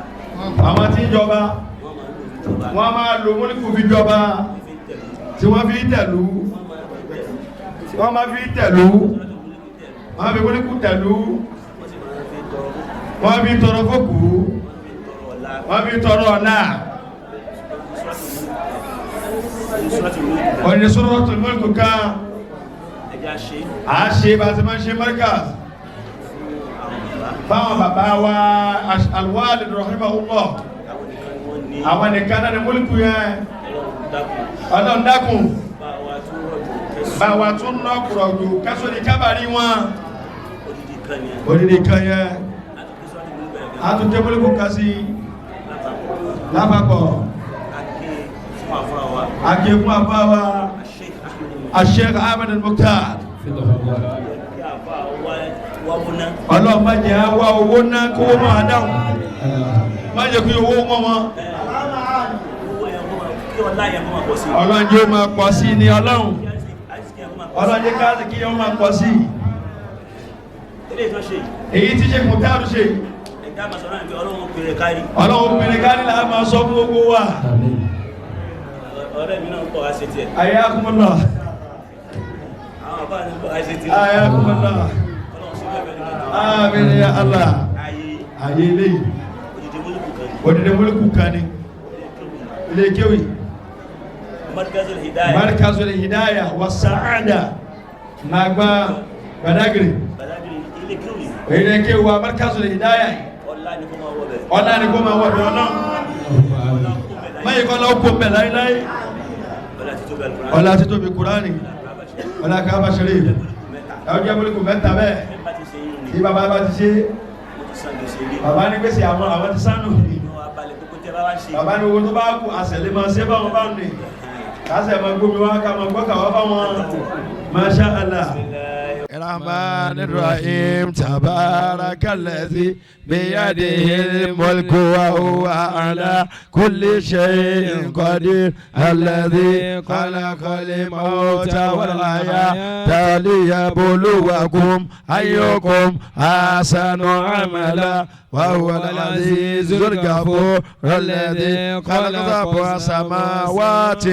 S2: Àwọn tí ń jọba,
S1: Wọ́n máa ń lò fi jọba.
S2: wọ́n máa lo Mulk fi jọba
S1: Wọ́n fi ń tẹ̀lú.
S2: tí wọ́n fi tẹ̀lú.
S1: Wọ́n máa fi ń tẹ̀lú.
S2: Wọ́n máa fi tẹ̀lú.
S1: Suratul Mulk tẹ̀lú.
S2: Wọ́n fi Mulk tẹ̀lú.
S1: Wọ́n sì máa fi tọrọ fún.
S2: Wọ́n fi tọrọ fókù.
S1: Wọ́n fi tọrọ ọ̀la.
S2: Wọ́n fi tọrọ ọ̀la.
S1: Suratul Mulk.
S2: Ọ̀nì Suratul Mulk kan.
S1: Ẹjẹ́ àṣẹ
S2: À á ṣe bá a ti máa ń ṣe Markaz.
S1: àwọn bàbá.
S2: Fáwọn bàbá wa Al-Walid rahimahullah.
S1: Àwọn nìkan ni wọ́n ní.
S2: Àwọn nìkan náà ni Mulk yẹn.
S1: Ọlọ́run dákun.
S2: Ọlọ́run dákun.
S1: Bá wa tún rọ̀jò kẹsùn.
S2: Bá wa tún ná kùrọ̀jù kẹ́sọ́ ní kábàárí wọn.
S1: Odidi kan ni.
S2: Odidi kan yẹn.
S1: Àti kí Suratul Mulk bẹ̀rẹ̀ gan.
S2: A tún ké Mulk kan sí
S1: Lápapọ̀.
S2: lápapọ̀.
S1: A ké fún àfáà wa.
S2: A ké fún àfáà wa
S1: Sheikh Ahmed Al-Mukhtar.
S2: Sheikh Ahmed Al-Mukhtar.
S1: Kí àfáà wá wáwó ná.
S2: Ọlọ́run má jẹ́ á wá owó ná kówó máa dáhùn. Má jẹ́ kí owó wọ́n wọn.
S1: Owó yẹn kó máa kí ọlá yẹn kó máa pọ̀ sí.
S2: Ọlọ́run jẹ́ ó máa pọ̀ sí ni Ọlọ́run.
S1: Kí àìsíkí yẹn kó máa pọ̀ sí.
S2: Ọlọ́run jẹ́ káàsì kí ó máa pọ̀ sí.
S1: Eléyìí tó ṣe yìí.
S2: Èyí tí Sheikh Mukhtar ṣe.
S1: Ẹ̀dá máa sọ náà pé Ọlọ́run pèrè kárí.
S2: Ọlọ́run pèrè kárí là á máa sọ fún gbogbo wa.
S1: Ọ̀rẹ́ mi náà ń bọ̀ wá ṣe tiẹ̀.
S2: Ayakumullah.
S1: Àwọn àbá mi ń bọ̀ wá ṣe tiẹ̀.
S2: Ayakumullah.
S1: Ọlọ́run ṣe bẹ́ẹ̀ bẹ́ẹ̀ nígbà tó.
S2: Àmín ya Allah.
S1: Ayé
S2: Ayé eléyìí.
S1: odidi múlùkù kan ni.
S2: Odidi Mulk kan ni. Ilé kéwì.
S1: Markazul Hidayah.
S2: Markazul Hidayah wa Sa'ada. Nàgbà Badagry.
S1: Badagry ilé kéwì.
S2: Ilé kéwì wa Markazul Hidayah.
S1: Ọlá ni kó máa wọ bẹ̀.
S2: Ọlá ni kó máa wọ̀ bẹ̀ Ọlọ́run.
S1: Ọlá kó bẹ̀ láyé.
S2: Máyì kọ́ lọ́wọ́ kó mbẹ̀ láíláí.
S1: Ọlá títóbi Al-Qur'an.
S2: Ọlá títóbi Kùránì. Ọlá Kábà Ṣẹríf.
S1: Mẹ́ta.
S2: Ẹ jẹ́ Mulk mẹ́ta bẹ́ẹ̀.
S1: Ẹ bá ti ṣe yín ni.
S2: Tí bàbá bá ti ṣe,
S1: Mo ti san gbèsè rí.
S2: bàbá ní gbèsè àwọn àwọn ti sánú.
S1: Inú wa balẹ̀ gbogbo tẹ́ bá wá ṣe.
S2: Bàbá ní owó tó bá kú àṣẹlẹ̀ máa ṣe báwọn báwọn ni. Kásẹ̀ máa gbómi wá ká máa gbọ́kà wá báwọn. Masha Allah. الرحمن الرحيم تبارك الذي بيده الملك وهو على كل شيء قدير الذي خلق الموت والحياة ليبلوكم أيكم أحسن عملا وهو العزيز الغفور الذي خلق سبع سماوات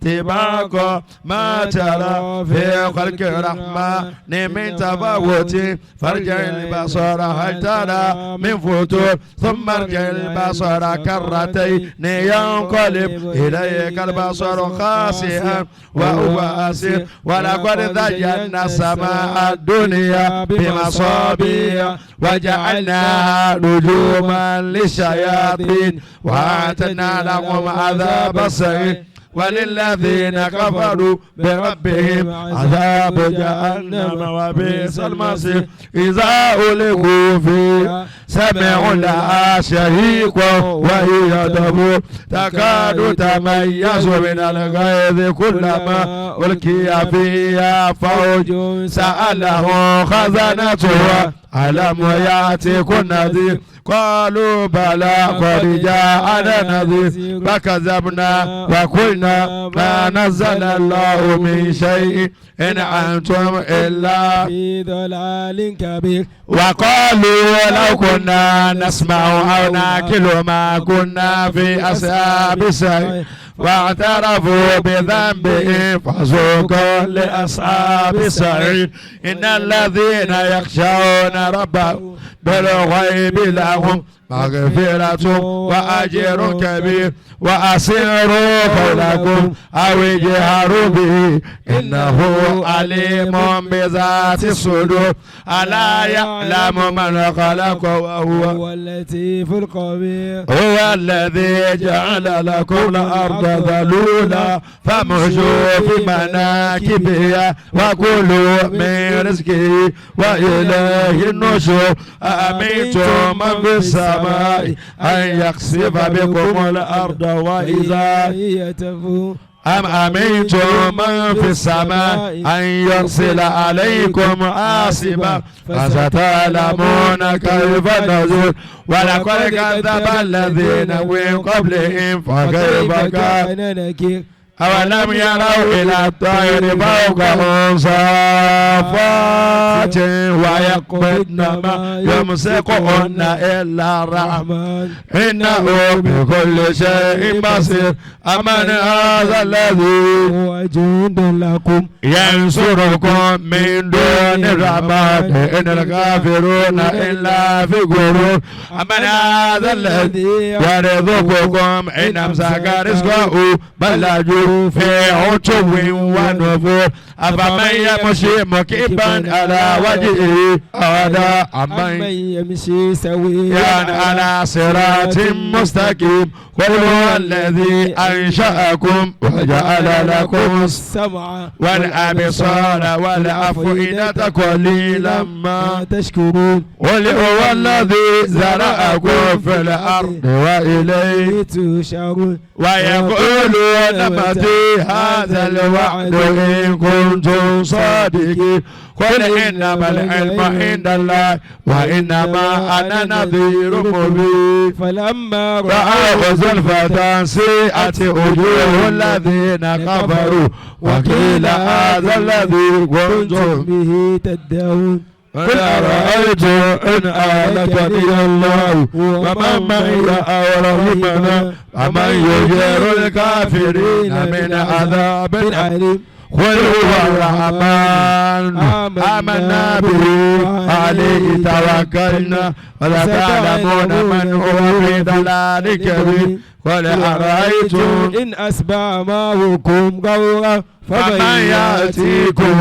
S2: طباقا ما ترى في خلق الرحمن من من تفاوت فارجع البصر هل ترى من فتور ثم ارجع البصر كرتين ينقلب إليك البصر خاسئا وهو حسير ولقد زينا السماء الدنيا بمصابيح وجعلناها رجوما للشياطين وأعتدنا لهم عذاب السعير وللذين كفروا بربهم عذاب جهنم وبئس المصير إذا ألقوا فيها سمعوا لها شهيقا وهي تفور تكاد تميز من الغيظ كلما ألقي فيها فوج سألهم خزنتها ألم يأتكم نذير قالوا بلى قد جاءنا نذير فكذبنا وقلنا ما نزل الله من شيء إن أنتم إلا
S4: في ضلال كبير
S2: وقالوا لو كنا نسمع أو نعقل ما كنا في أصحاب السعير واعترفوا بذنبهم فسوقا لأصحاب السعير إن الذين يخشون ربهم بالغيب لهم مغفرة وأجر كبير وأسروا قولكم أو اجهروا به إنه عليم بذات الصدور ألا يعلم من خلق وهو
S4: هو اللطيف الخبير
S2: هو الذي جعل لكم الأرض ذلولا فامشوا في مناكبها وكلوا من رزقه وإليه النشور أأمنتم من في السماء أن يخسف بكم الأرض وإذا
S4: هي تفور
S2: أم أمنتم من في السماء أن يرسل عليكم حاصبا فستعلمون كيف نذير ولقد كذب الذين من قبلهم فكيف كان
S4: كان نكير
S2: أولم يروا إلى الطير فوقهم صافات ويقبضن ما يمسكهن إلا الرحمن
S4: الرحمن
S2: إنه بكل شيء بصير أمن هذا الذي
S4: هو جند لكم
S2: ينصركم من دون الرحمن إن الكافرون إلا في غرور أمن هذا الذي يرزقكم إن أمسك رزقه بل لجوا في عتو ونفور أفمن يمشي مكبا على وجهه أهدى
S4: أمن
S2: أمن
S4: يمشي سويا
S2: يعني على صراط مستقيم قل هو الذي أنشأكم وجعل لكم
S4: السمع
S2: والأبصار والأفئدة قليلا ما
S4: ما تشكرون
S2: قل هو الذي ذرأكم في الأرض وإليه
S4: تشعرون
S2: ويقولون متى هذا الوعد إن كنتم صادقين قل إنما العلم عند الله وإنما أنا نذير مبين
S4: فلما
S2: رأوا زلفة سيئت وجوه الذين كفروا وقيل هذا الذي
S4: كنتم
S2: كنتم
S4: به تدعون
S2: قل أرأيت إن أهلكني الله ومن معي أو رحمنا ومن يجير الكافرين من عذاب أليم
S4: أليم
S2: قل هو الرحمن آمنا به عليه توكلنا وستعلمون من هو في ضلال كبير قل أرأيتم
S4: إن أصبح ماؤكم غورا
S2: فمن يأتيكم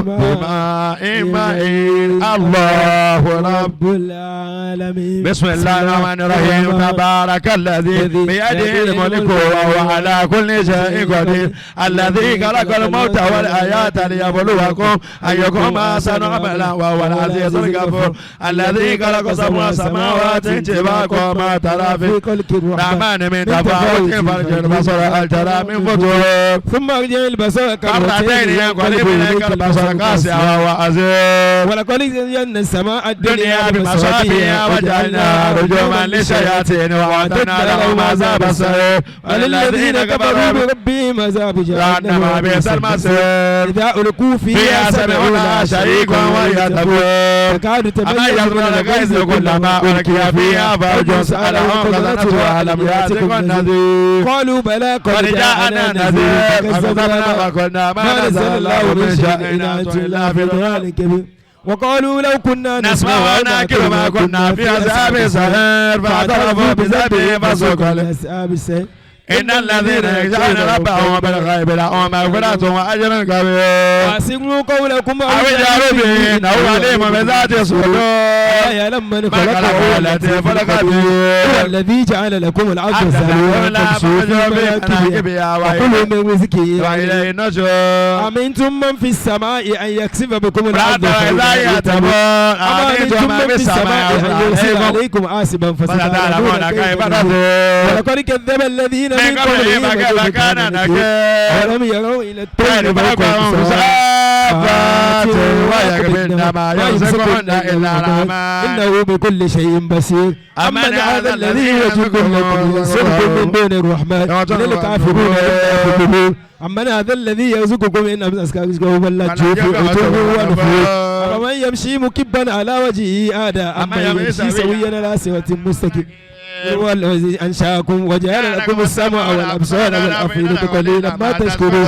S2: بماء معين الله رب
S4: رب العالمين
S2: بسم الله الرحمن الرحيم تبارك الذي بيده الملك وهو على كل شيء قدير الذي خلق الموت والحياة ليبلوكم أيكم أحسن عملا وهو العزيز الغفور الذي خلق سبع سماوات طباقا ما ترى في
S4: خلق
S2: الرحمن من تفاوت فارجع البصر هل ترى من فطور
S4: ثم ارجع البصر
S2: مرتين ينقلب إليك البصر خاسئا وهو عزيز
S4: ولقد زينا السماء
S2: الدنيا بمصابيح وجعلنا رجوما للشياطين وأعتدنا لهم عذاب السعير
S4: وللذين كفروا بربهم عذاب
S2: جهنم
S4: جهنم
S2: بئس المصير
S4: إذا ألقوا
S2: فيها
S4: فيها
S2: سمعوا لها شريكا وهي تفور
S4: تكاد
S2: أما
S4: تميز
S2: يزن
S4: من
S2: الغيظ كلما ألقي فيها فوج سألهم خزنتها ألم يأتكم نذير
S4: قالوا بلى
S2: قد جاءنا نذير فكذبنا وقلنا ما نزل الله من شيء إن أنتم إلا في ضلال
S4: كبير وقالوا لو كنا
S2: نسمع ونعقل ما كنا في أصحاب السعير فاعترفوا بذنبهم فسحقا
S4: لأصحاب السعير
S2: إن الذين يخشون ربهم بالغيب لهم مغفرة وأجر كبير
S4: وأسروا قولكم
S2: أو اجهروا به إنه عليم بذات الصدور
S4: لا يعلم من
S2: ما
S4: خلق
S2: خلق
S4: وهو
S2: التي
S4: اللطيف
S2: خلق
S4: الخبير
S2: به
S4: هو الذي جعل لكم الأرض ذلولا فامشوا في مناكبها وكلوا من رزقه
S2: وإليه النشور
S4: أمنتم من في السماء أن يكسف بكم الأرض
S2: بعد
S4: فإذا
S2: إذا
S4: هي تمور
S2: يتمون
S4: أم
S2: أمنتم
S4: أمنتم
S2: من
S4: من
S2: في
S4: في
S2: السماء
S4: السماء أن يرسل عليكم حاسبا
S2: فستعلمون
S4: فستعلمون
S2: كيف
S4: كيف
S2: نذير
S4: نذير ولقد كذب الذين
S2: من
S4: من
S2: قبلهم
S4: قبلهم
S2: فكيف كان نكير
S4: أولم يروا إلى الطير
S2: طير
S4: فوقهم
S2: فوقهم
S4: صافات
S2: صافات ويقبلن ما يمسكهن إلا الرحمن
S4: إنه بكل شيء بصير أمن هذا الذي يجدكم لكم ينصركم من دون الرحمن إن الكافرون إلا في غرور أمن هذا الذي يرزقكم إن أمسك رزقه بل لجوا في عتو ونفور أفمن يمشي مكبا على وجهه أهدى أمن يمشي سويا على صراط مستقيم هو الذي أنشأكم وجعل لكم السمع والأبصار والأفئدة قليلا ما تشكرون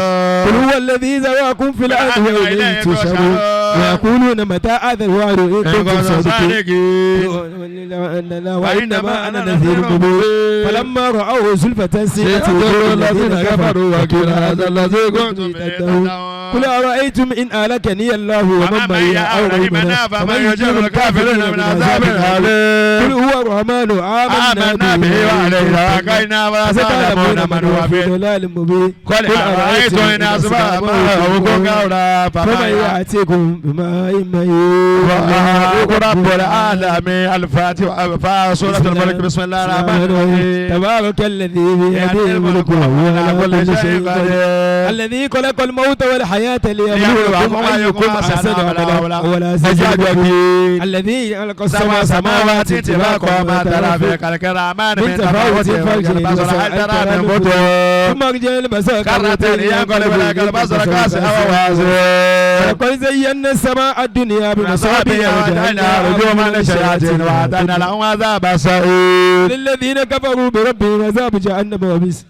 S4: قل هو الذي ذراكم في الأرض وإليه تحشرون ويقولون متى هذا الوعد إن كنتم صادقين وإنما أنا نذير مبين فلما رأوه زلفة سيئت وجوه الذين كفروا
S2: وقيل هذا الذي كنتم به
S4: تدعون قل أرأيتم إن أهلكني الله ومن معي أو رحمنا
S2: فمن يجير الكافرين من عذاب
S4: قل
S2: أليم
S4: هو الرحمن
S2: آمنا به وعليه توكلنا وستعلمون من هو
S4: في
S2: في
S4: ضلال مبين
S2: قل أرأيتم إن أصبح ماؤكم غورا
S4: فمن
S2: فمن
S4: يأتيكم بماء مهين
S2: رب العالمين الفاتحة سورة الملك بسم الله الرحمن الرحيم
S4: تبارك الذي بيده الملك وهو على كل شيء قدير الذي خلق الموت والحياة ليبلوكم أيكم أحسن عملا وهو العزيز الغفور الذي خلق
S2: سبع
S4: السبع
S2: سماوات
S4: سماوات
S2: طباقا
S4: طباقا
S2: ما ترى في خلق الرحمن
S4: من
S2: من تفاوت
S4: تفاوت
S2: فارجع
S4: فارجع
S2: البصر هل ترى من فطور
S4: ثم ارجع البصر
S2: كرتين ينقلب لك البصر خاسئا وهو
S4: ولقد زينا السماء الدنيا بمصابيح
S2: وجعلنا رجوما للشياطين وأعتدنا لهم عذاب السعير
S4: للذين كفروا بربهم عذاب جهنم وبئس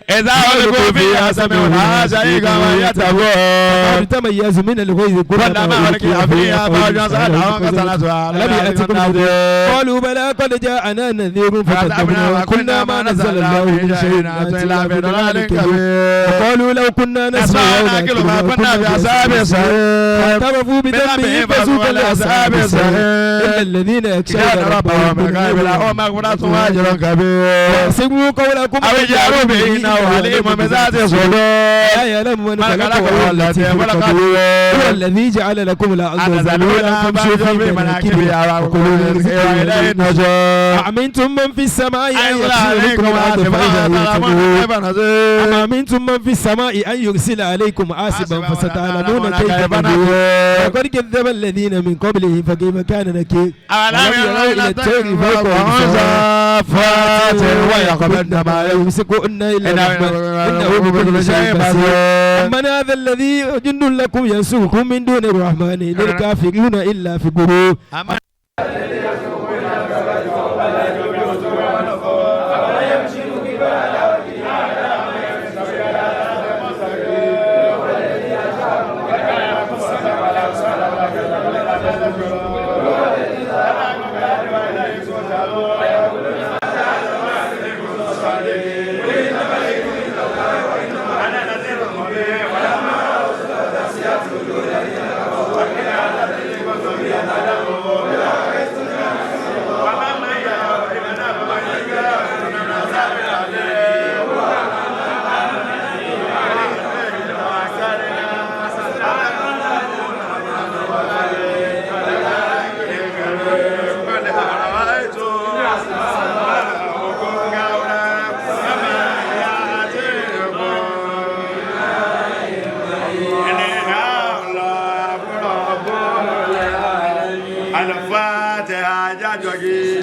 S2: إذا ألقوا فيها سمعوا لها شهيقا وهي تفور
S4: تميز من الغيظ
S2: كلما ألقي فيها فوج سألهم خزنتها
S4: لم يأتكم نذير قالوا بلى قد جاءنا نذير فكذبنا وقلنا ما نزل الله من شيء
S2: إلا في ضلال
S4: كبير
S2: كبير
S4: وقالوا لو كنا نسمع
S2: نسمع
S4: أو
S2: ونأكل ما كنا في أصحاب السعير
S4: فاعترفوا بذنبهم فسوقا لأصحاب السعير إلا الذين يخشون
S2: كان ربهم بالغيب لهم مغفرة وأجر كبير
S4: واحسبوا قولكم
S2: أو اجهروا به إنه عليم بذات الصدور
S4: لا يعلم من
S2: ما
S4: خلق
S2: خلق
S4: وهو
S2: التي
S4: اللطيف
S2: خلق
S4: الخبير هو الذي جعل لكم الأرض ذلولا فامشوا في مناكبها وكلوا من رزقه
S2: وإليه النشور
S4: أأمنتم من في السماء أن
S2: أنزل
S4: يرسل
S2: عليكم
S4: لكم الأرض فإذا هي تمور
S2: كيف نذير
S4: أم أمنتم من في السماء أن يرسل عليكم حاسبا فستعلمون كيف نذير لقد كذب الذين من قبلهم فكيف كان نكير
S2: أولم يروا إلى الطير فوقهم صافات ويقبضن ما
S4: يمسكهن إلا الرحمن إنه بكل شيء بصير أمن هذا الذي جند لكم ينصركم من دون الرحمن إن الكافرون إلا في غرور
S2: Al-Fatiha jajogi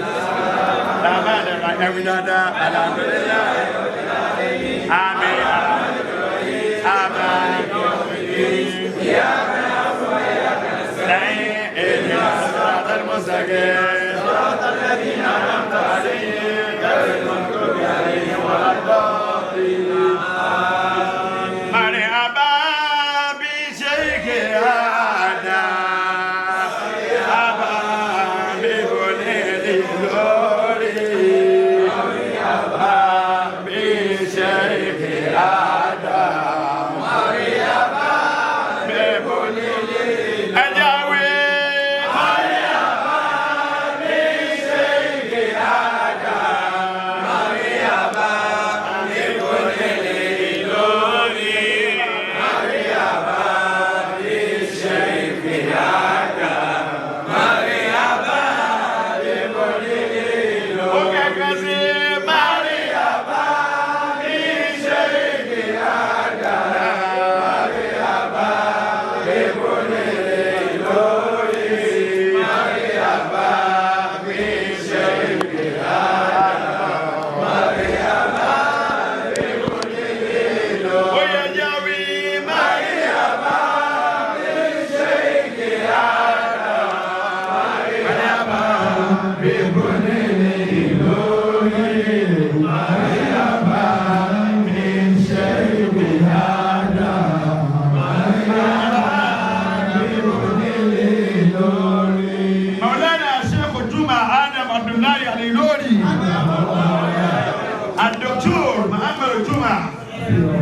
S2: Amin. Amin. الصراط المستقيم صراط الذين أنعمت عليهم غير المغضوب عليهم ولا الضالين. مرحبا بشيخنا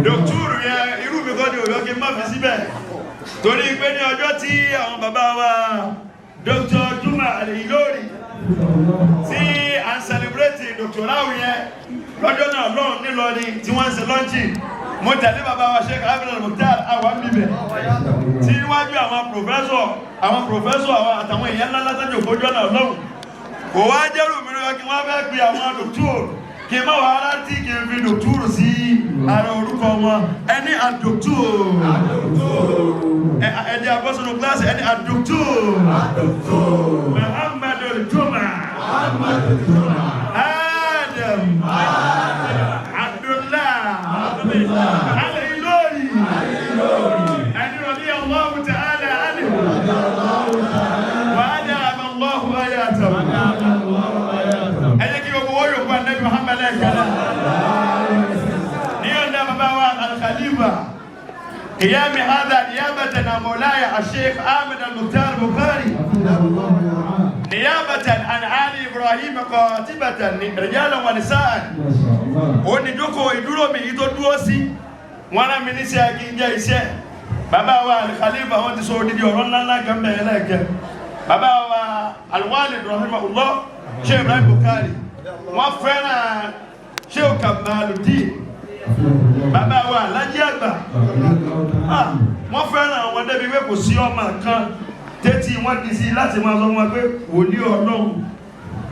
S2: Dòkítúrù yẹn irú mi kọ́ ni òyọ́ kí n má fi síbẹ̀. Torí pé ní ọjọ́ tí àwọn bàbá wa Dr. Juma Al-Ilori tí à ń celebrate Dr. Rao yẹn lọ́jọ́ náà lọ́hùn nílọrin tí wọ́n ń ṣe lọ́ńchì. Mo tẹ̀lé bàbá wa Sheikh Ahmed Mukhtar àwọn bíbẹ̀ tí níwájú àwọn professor àwọn professor àwọn àtàwọn èèyàn ńlá látàjò fojú ọ̀nà lọ́hùn. Kò wá jẹ́rù mi lọ́wọ́ kí wọ́n fẹ́ pe àwọn dòkítúrù kí n má wàá rántí kí n fi dòkítúrù sí ara orúkọ wọn ẹni àdòkítúrù ẹni abọ́sọ̀nù kíláàsì ẹni àdòkítúrù Muhammadu Juma Adam Abdullah Al-Ilori ẹni radiyallahu ta'ala anhu wa adama Allahu hayatahu. Ẹ jẹ́ kí gbogbo wọ́n yóò pa Nabi Muhammad lẹ́ẹ̀kan ní ọ̀dà bàbá wa Al-Khalifa قيام هذا نيابة عن مولاي الشيخ أحمد المختار البخاري نيابة عن آل إبراهيم قاطبة رجالا ونساء. Ó ní jókòó ìdúró mi yìí tó dúró sí wọn rán mi níṣẹ́ kí n jẹ́ iṣẹ́. Bàbá wa Al-Khalifa wọn ti sọ odidi ọ̀rọ̀ ńláńlá kan bẹ̀rẹ̀ lẹ́ẹ̀kẹ́. Bàbá wa Al-Walid rahimahullah Sheikh Ibrahim Bukhari wọn fẹ́ràn Sheikh Kamaluddin bàbá wa Alhaji Àgbà. Wọ́n fẹ́ràn àwọn débi pé kò sí ọmọ kan tẹ́tí wọ́n di sí láti máa sọ wọn pé wòlíì Ọlọ́run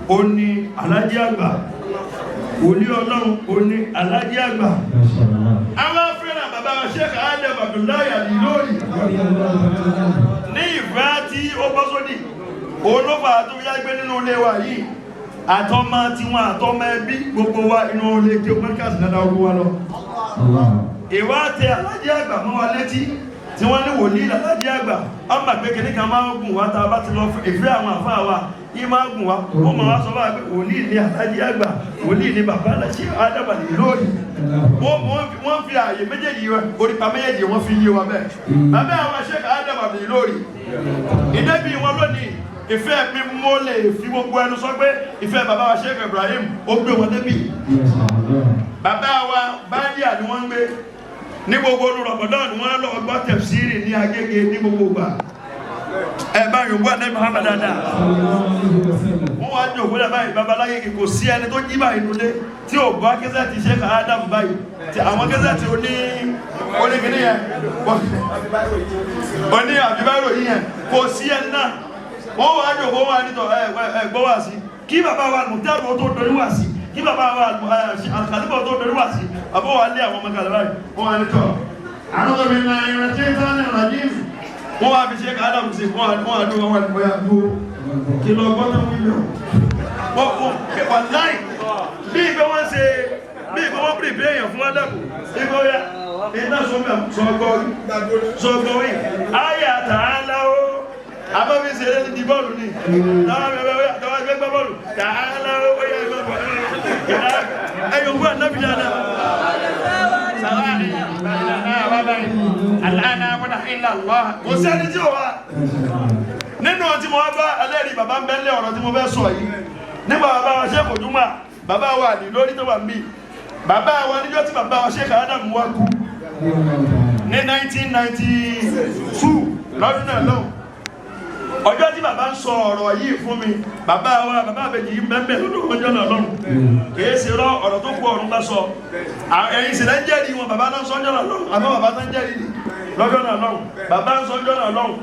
S2: ó ní Alhaji Àgbà, wòlíì Ọlọ́run ó ní Alhaji Àgbà. Àwọn fẹ́ràn bàbá wa Sheikh Adam Abdullahi Al-Ilori ní ìfẹ́ tí ó bọ́ sódì òun ló fà á tó fi yá gbé nínú ilé wa yìí àtọmọ tiwọn àtọmọ ẹbí gbogbo wa inú ilé kí o mọ́ríkàsì dáadáa olúwa lọ. Ìwà tẹ Alhaji Àgbà mọ́ wa létí tí wọ́n ní wòlíì Alhaji Àgbà ọmọ àgbẹ̀ kìíní kan máa ń gùn wá tá a bá ti lọ ìfẹ́ àwọn àfáà wa yìí máa ń gùn wá ó máa wá sọ báyìí pé wòlíì ní Alhaji Àgbà, wòlíì ní bàbá Alhaji Adam Al-Ilori. Wọ́n fi ààyè méjèèjì orípa méjèèjì wọ́n fi yé wa bẹ́ẹ̀. Bàbá àwọn Sheikh Adam Al-Ilori ìdẹ́bí wọn lónìí ìfẹ́ mi mo lè fi gbogbo ẹnu sọ pé ìfẹ́ bàbá wa Sheikh Ibrahim ó gbé wọn débi. Bàbá wa Bádíà ni wọ́n ń gbé ní gbogbo olú Ramadan wọ́n lọ gbọ́ tẹ̀síìrì ní Agége ní gbogbo ìgbà. Ẹ bá yòówù àná Muhammad dáadáa. Wọ́n wá ní òkúta báyìí babaláyé kò sí ẹni tó jí báyìí nulẹ̀ tí ò bá kẹsẹ̀ ti Sheikh Adam báyìí tí àwọn kẹsẹ̀ ti oní oníkìní yẹn oní àbíbárò yìí yẹn kò sí ẹni náà. Wọ́n wá ní òkú wọn nítọ̀ ẹ gbọ́ wá sí kí bàbá wa Mùtárù tó dorí wá sí kí bàbá wa Al-Khalifa tó dorí wá sí bàbá wa lé àwọn ọmọ kàlẹ́ báyìí wọ́n wá nítọ̀ àwọn ọmọ mi ìrántí ìtàn ìrajì wọ́n wá fi ṣe Adam sí wọ́n wá dúró wọ́n wá ní bóyá dúró kí lọ gbọ́dọ̀ wí lọ. Wọ́n wà láì bí ìgbẹ́ wọ́n ṣe bí ìgbẹ́ wọ́n pèrè èèyàn fún Adam ìgbẹ́ wọ́n yá iná sọgbọ́ wí ayé àtàlá ó abáfi ṣe eré di bọ́ọ̀lù ni táwọn ẹgbẹ́ gbá bọ́ọ̀lù tààlà ó yẹ ẹgbẹ́ bọ́ọ̀lù ẹ̀yọ̀ wúwa nábì dáadáa. Kò sẹ́ni tí ò wá nínú tí mo wá bá ẹlẹ́rìí bàbá ń bẹ́lẹ̀ ọ̀rọ̀ tí mo fẹ́ sọ yìí nígbà bàbá wa Sheikh Juma bàbá wa àlè lórí tó wà ń bì bàbá wa níjọ́ tí bàbá wa Sheikh Adam wá kú ní 1992 lọ́dún náà lọ́hùn. Ọjọ́ tí bàbá ń sọ ọ̀rọ̀ yìí fún mi bàbá wa bàbá àbẹ̀jì yìí mẹ́mẹ́ lọ́dún ọjọ́ náà lọ́rùn kìí ṣe rọ ọ̀rọ̀ tó kú ọ̀run bá sọ ẹ̀yin sì lẹ́ ń jẹ́rìí wọn bàbá náà sọ́jọ́ náà lọ́rùn àmọ́ bàbá tó ń jẹ́rìí ni lọ́jọ́ náà lọ́rùn bàbá ń sọ́jọ́ náà lọ́rùn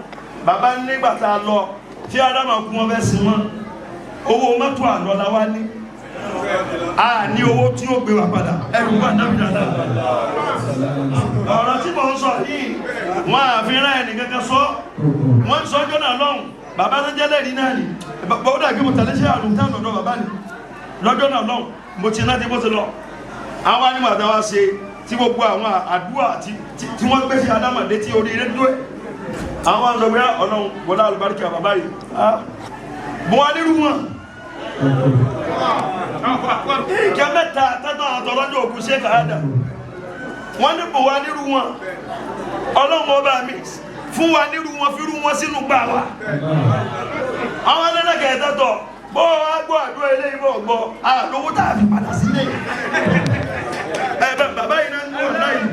S2: bàbá nígbà tá a lọ tí Ádámù kú wọn fẹ́ sin wọn owó mọ́tò àlọ́ la wá ní a ní owó tí ó gbé wa padà ẹrù wà náà dáadáa. Ọ̀rọ̀ tí mò ń sọ yìí wọn àfihàn ẹnì kankan sọ wọ́n sọ ọjọ́ náà lọ́hùn bàbá tó jẹ́lẹ̀ rí náà ni ó dàgbé mo tẹ̀lé sí àrùn táwọn ọ̀dọ́ bàbá ni lọ́jọ́ náà lọ́hùn mo ti rántí bó ti lọ. Àwọn anímọ̀ àtàwọn ṣe tí gbogbo àwọn àdúrà tí wọ́n gbé sí Ádámọ̀dé tí orí rédíò ẹ̀ àwọn sọ pé Ọlọ́run wọlé àlùbáríkà bàbá yìí mo wá nírú wọn. Ìkẹ́ mẹ́ta tẹ́tàn àtọ̀lọ́jọ́ òkú ṣe kàádà wọ́n ní bò wá nírú wọn Ọlọ́run ọba mi fún wa nírú wọn fi rú wọn sínú gbà wá. Àwọn ẹlẹ́lẹ́kẹ̀ẹ́ tẹ́tọ̀ bó wá gbọ́ àdúrà ilé ìbọ̀ gbọ́ àlówó tá a fi padà sílé. Ẹ bàbá yìí náà ń gbọ́ láyìí.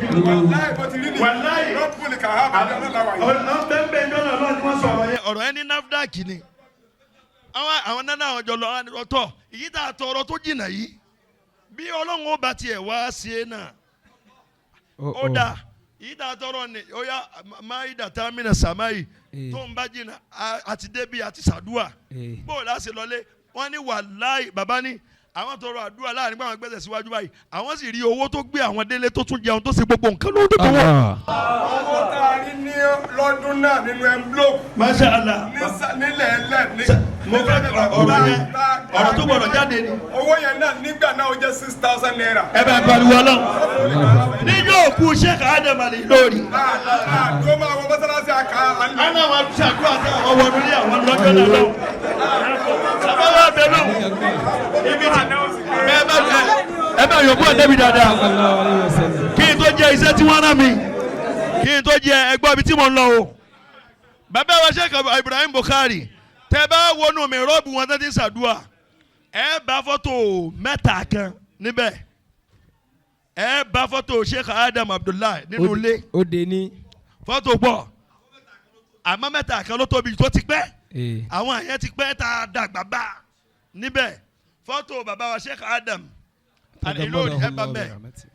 S5: Wàláì bó ti rí ni.
S2: Wàláì.
S5: Rọ́pùlì kàhábà ní ọlọ́lá wà yìí.
S2: Ọ̀nà bẹ́ẹ̀ jọ́nà lọ́wọ́ ni wọ́n sọ̀rọ̀ yẹn. Ọ̀rọ̀ yẹn ní NAFDAC ni. Àwọn nánà àwọn jọ lọ ọ̀tọ̀ èyí tá a tọrọ tó jìnnà yìí. Bí Ọlọ́run ó bá tiẹ̀ wá ṣe é náà, ó dáa. Èyí tá a tọrọ ni ó yá máyì dàtà mìíràn sàmáyì tó ń bá jìnnà àti débi àti sàdúà. Bó o láṣẹ lọlé, wọ́n ní wàláì bàbá ní àwọn tọrọ àdúrà láàrin pé àwọn gbẹ́sẹ̀ síwájú báyìí, àwọn sì rí owó tó gbé àwọn délé tó tún jẹun tó ṣe gbogbo nǹkan lówó tó tó wọ̀.
S5: Owó tá a rí ní lọ́dún náà nínú envelope.
S2: Masha Allah.
S5: Nílẹ̀ ẹlẹ́ ní.
S2: Mo fẹ́ ọ̀rọ̀ yẹn, ọ̀rọ̀ tó gbọ́dọ̀ jáde ni.
S5: Owó yẹn náà nígbà náà ó jẹ́ ₦6,000.
S2: Ẹ bá pariwo Ọlọ́run. Níjọ́ òkú Sheikh Adam Ali lórí.
S5: Tó máa wọ mọ́sálásí àká.
S2: Àwọn àwọn ṣàdúrà sí àwọn wọnú ní àwọn lọ́jọ́ náà lọ́wọ́. Bàbá wa bẹ̀ lọ́wọ́. Ibi tí bẹ́ẹ̀ bá ẹ bá yòókù ọ̀dẹ́bi dáadáa. Kí n tó jẹ iṣẹ́ tí wọ́n rán mi. Kí n tó jẹ ẹgbọ́n ibi tí mo ń lọ o. Bàbá wa Sheikh Ibrahim Bukhari, tẹ bá wọnú mi rọ́ọ̀bù wọn tẹ́tí ń ṣàdúrà, ẹ bá fọ́tò mẹ́ta kan níbẹ̀. Ẹ bá fọ́tò Sheikh Adam Abdullahi nínú ilé.
S4: Ó de ní.
S2: Fọ́tò pọ̀, àmọ́ mẹ́ta kan ló tóbi tó ti pẹ́. Àwọn àyẹn ti pẹ́ tá a dàgbà bá níbẹ̀. Fọ́tò bàbá wa Sheikh Adam Al-Ilory ẹ bá mbẹ̀.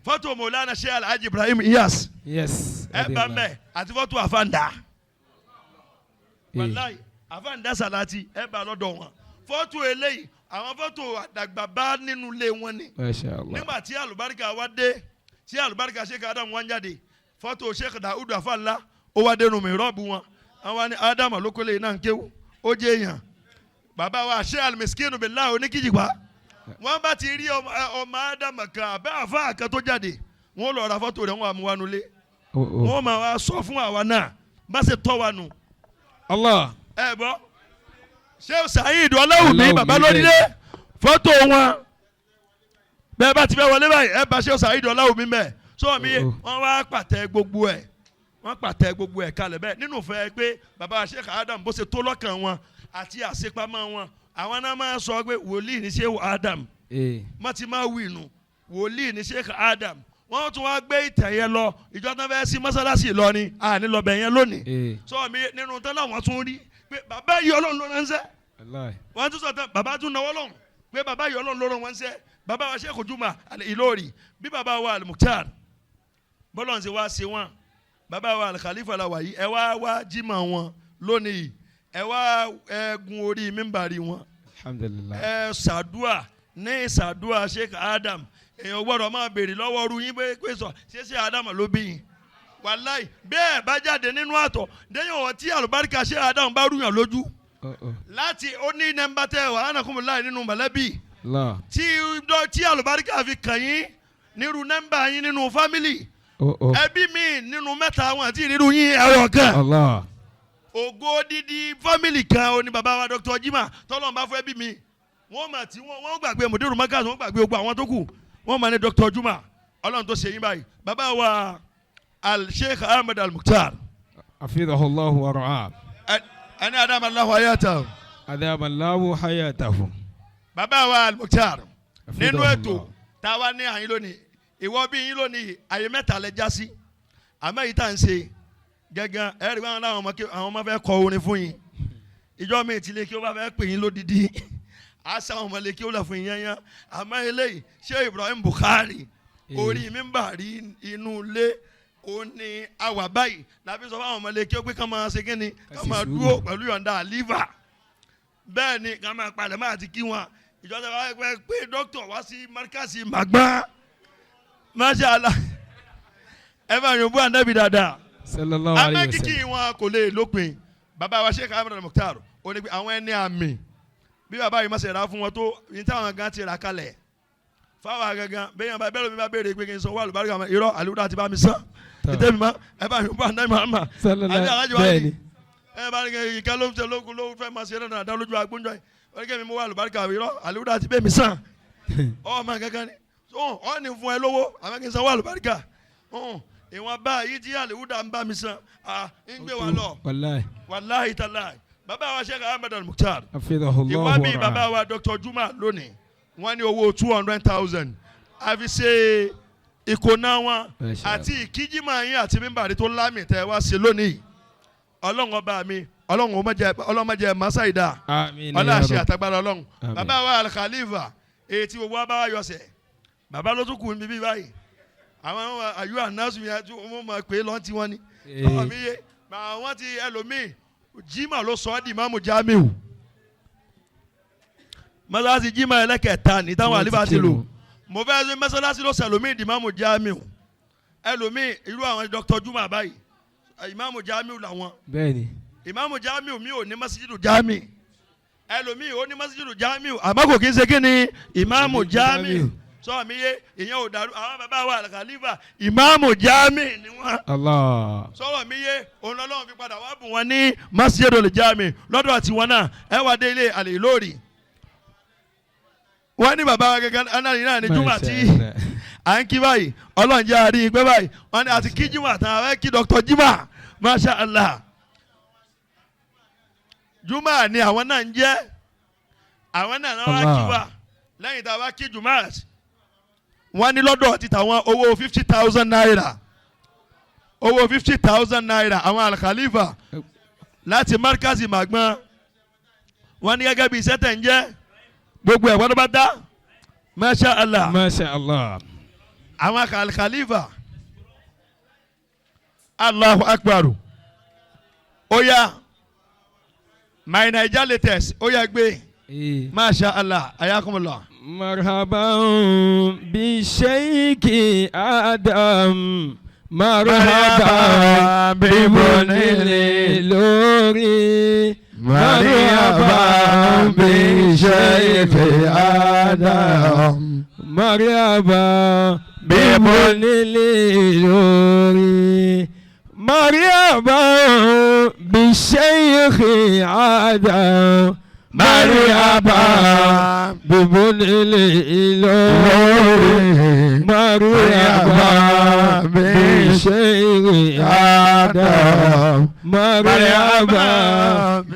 S2: Fọ́tò Mọ̀lánà Sheikh Alhaji Ibrahim Iyas ẹ bá mbẹ̀, àti fọ́tò Afanda. Wàláì Afanda Salati ẹ bá lọ́dọ̀ wọn. Fọ́tò eléyìí, àwọn fọ́tò àdàgbà bá nínú ilé wọn ni.
S4: Masha Allah.
S2: Nígbà tí alùbáríkà wa dé, tí alùbáríkà Sheikh Adam wọn jáde, fọ́tò Sheikh Daudu Afala ó wá dénú mi rọ́ọ̀bù wọn. Àwọn ni Adam alókòlè náà ń kéwú, ó jẹ́ èèyàn. Bàbá wa Sheikh Al-Miskinu Billah oníkìjìpá, wọ́n bá ti rí ọmọ Adam kan àbẹ́ àfa kan tó jáde, wọ́n lọ ra fọ́tò rẹ̀, wọ́n wà mú wa nulẹ̀. Wọ́n máa wá sọ fún àwa náà bá ṣe tọ́ wa nù.
S4: Allah.
S2: Ẹ gbọ́, Sheikh Saheed Ọláwùmí bàbá lórílẹ̀, fọ́tò wọn bẹ́ẹ̀ bá ti fẹ́ wọlé báyìí, ẹ bá Sheikh Saheed Ọláwùmí mẹ́ sọ mi. Wọ́n wá pàtẹ gbogbo ẹ̀, wọ́n pàtẹ gbogbo ẹ̀ kalẹ̀ bẹ́ẹ̀ nínú fẹ́ pé bàbá Sheikh Adam bó ṣe tó lọ́kàn wọn àti àṣepamọ́ wọn, àwọn náà máa sọ pé wòlíì ní Sheikh Adam. Má ti máa wí inú wòlíì ní Sheikh Adam. Wọ́n tún wá gbé ìtàn yẹn lọ ìjọ tán fẹ́ sí mọ́sálásí Ìlọrin, àní lọ́bẹ̀ yẹn lónìí. Sọ mi nínú tán láwọn tún rí pé bàbá yìí Ọlọ́run ló ránṣẹ́. Wọ́n tún sọ tán, bàbá tún náwó lọ́hùn pé bàbá yìí Ọlọ́run ló rán wọn ṣẹ́. Bàbá wa Sheikh Juma Al-Ilory, bí bàbá wa Al-Mukhtar bọ́lọ̀ ń ṣe wá ṣe wọn, bàbá wa Al-Khalifa la wà yìí, ẹ wá wá jímọ̀ wọn lónìí, ẹ wá ẹ gun orí mímbàrí wọn.
S4: Alhamdulillah.
S2: Ẹ ṣàdúà ní ṣàdúà Sheikh Adam. Èèyàn gbọ́dọ̀ máa béèrè lọ́wọ́ ọrú yín pé sọ ṣé ṣé Adam ló bí yín. Wàláì bẹ́ẹ̀ bá jáde nínú àtọ̀ déyàn wọ́n tí àlùbáríkà Sheikh Adam bá rúyàn lójú láti ó ní nẹ́mbà tẹ wàhánà kúmùláì nínú mọ̀lẹ́bí tí àlùbáríkà fi kàn yín nírú nẹ́mbà yín nínú fámìlì ẹbí mi nínú mẹ́ta wọn àti ìrírú yín ẹ̀rọ kan. Ògo dídí fámìlì kan ó ní bàbá wa Dr. Jimá tọ́lọ́n bá fún ẹbí mi, wọ́n mà tí wọ́n gbàgbé mùdírù mọ́kàsí, wọ́n gbàgbé gbogbo àwọn tó kù, wọ́n mà ní Dr. Juma Ọlọ́run tó ṣe yín báyìí. Bàbá wa Al-Sheikh Ahmed Al-Mukhtar.
S4: Hafidhahullahu wa ra'ah.
S2: Ẹni Adam Allahu hayatahu.
S4: Adam Allahu hayatahu.
S2: Bàbá wa Al-Mukhtar nínú ètò táwa ní àyín lónìí, ìwọ bí yín lónìí, àyè mẹ́ta lẹ já sí, àmọ́ èyí tá à ń ṣe gángan ẹ̀rí wọn láwọn àwọn ọmọ fẹ́ kọ orin fún yín. Ìjọ mi ti lè kí ó bá fẹ́ pè yín lódìdí, àṣà àwọn ọmọ lè kí ó lọ fún yín yányán. Àmọ́ eléyìí Sheikh Ibrahim Bukhari orí mímbàrí inú ilé ó ní àwà báyìí láti sọ fún àwọn ọmọ lè kí ó pé ká máa ṣe kí ni, ká máa dúró pẹ̀lú yọ̀ǹda àlífà, bẹ́ẹ̀ ni ká máa palẹ̀ máa ti kí wọn. Ìjọba wa pẹ́ pé dókítà wá sí márkàsì màgbọ́n. Masha Allah, ẹ bá yòó bú ànábì dáadáa.
S4: Sallallahu alayhi wa sallam.
S2: Amákìkì wọn kò lè lópin. Bàbá wa Sheikh Ahmed Al-Mukhtar ó ní pé àwọn ẹni àmì bí bàbá yìí má ṣe rà fún wọn tó ní táwọn gan ti rà kalẹ̀ fáwọn gangan bẹ́ẹ̀ bá bẹ́ẹ̀ lómi bá béèrè pé kí n sọ wà lùbáríkà irọ́ àlùdá ti bá mi sàn ìtẹ́mi ma ẹ bá yòó bú ànábì Muhammad.
S4: Sallallahu bẹ́ẹ̀ ni.
S2: Ẹ bá ní ìka ló ń ṣe lókun ló fẹ́ máa ṣe náà dá lójú agbóúnjọ yìí wọ́n ní kẹ́mi mo wà lùbáríkà irọ́ àlùdá ti bẹ́ẹ̀ mi sàn ọmọ kankan ni ọ ní fún ẹ lówó àmọ́ kí n san wà lùbáríkà ìwọ̀n báyìí tí àlùdá ń bá mi sàn ń gbé wa lọ wàláhì tàláhì. Bàbá wa Sheikh Ahmed Al-Mukhtar ìwà bíi bàbá wa Dr. Juma lónìí wọ́n ní owó 200,000 àfi ṣe Ìkóná wọn
S4: Masha
S2: àti ìkíjímọ̀ yín àti mímbàrí tó lámì tẹ́ wá sí lónìí. Ọlọ́run ọba mi, Ọlọ́run ó má jẹ́, Ọlọ́run má jẹ́ masáìdá.
S4: Àmín.
S2: Ọlá àṣẹ àtàgbára Ọlọ́run.
S4: Àmín.
S2: Bàbá wa Al-Khalifa, èyí tí gbogbo wa bá wa yọsẹ̀, bàbá ló tún kù níbí báyìí. Àwọn àyù ànásù yẹn tí wọ́n máa pè é lọ́n tí wọ́n ní. Ọmọ mi yé àwọn ti ẹlòmíì, jimá ló sọ ọ́ di Ìmáàmù Jamiu. Mọ́sálásí jimá ẹlẹ́kẹ̀ẹ́ta ní táwọn àlífà ti lò. Mo fẹ́ sọ mọ́sálásí ló sọ ẹlòmíì di Ìmáàmù Jamiu. Ẹlòmíì irú àwọn Dr. Juma báyìí, Ìmáàmù Jamiu làwọn.
S4: Bẹ́ẹ̀ni.
S2: Ìmáàmù Jamiu mi ò ní Masjidu Jami. Ẹlòmíì ó ní Masjidu Jamiu, àmọ́ kò kí n ṣe kí ni Ìmáàmù Jamiu. Sọ mi yé, ìyẹn ò dàrú. Àwọn bàbá wa Al-Khalifa, Ìmáàmù Jami ni wọ́n.
S4: Allah.
S2: Sọ̀rọ̀ mi yé, òun lọ́lọ́run fi padà wá bùn wọn ní Masjidul Jami lọ́dọ̀ àti wọn náà. Ẹ wá dé ilé àlè lórí. Wọ́n ní bàbá wa gẹ́gẹ́ anáyìn náà ní júmọ̀ àti à ń kí báyìí. Ọlọ́run jẹ́ àárín ìgbẹ́ báyìí. Wọ́n ní àti kí júmọ̀ àtàwọn àwọn kí Dr. Jimá, Masha Allah. Júmọ̀ ni àwọn náà ń jẹ́, àwọn náà náà wá kí wa lẹ́yìn tá a bá kí jùmọ̀. Wọ́n ní lọ́dọ̀ ti tàwọn owó ₦50,000, owó ₦50,000, àwọn Al-Khalifa láti Markazi Magbon. Wọ́n ní gẹ́gẹ́ bí iṣẹ́ tẹ̀ ń jẹ́ gbogbo ẹ̀ wọ́n bá dá, Masha Allah.
S4: Masha Allah.
S2: Àwọn Al-Khalifa, Allahu Akbar. Ó yá, my Naija latest, ó yá gbé. Masha Allah, ayakumullah.
S4: Marhaban bi Sheikh Adam. Marhaban bi Bonile lórí. Marhaban bi Sheikh Adam. Marhaban bi Bonile lórí. Marhaban bi Sheikh Adam. Marhaban bi Bonile lórí. Marhaban bi Sheikh Adam. Marhaban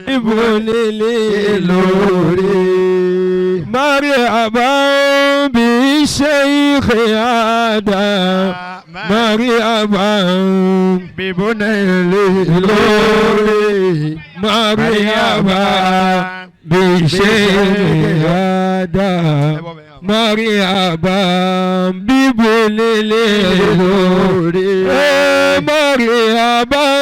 S4: bi Bonile lórí. Marhaban bi Sheikh Adam. Marhaban bi Bonile lórí. Marhaban bi Sheikh Adam. Marhaban bi Bonile lórí. Marhaban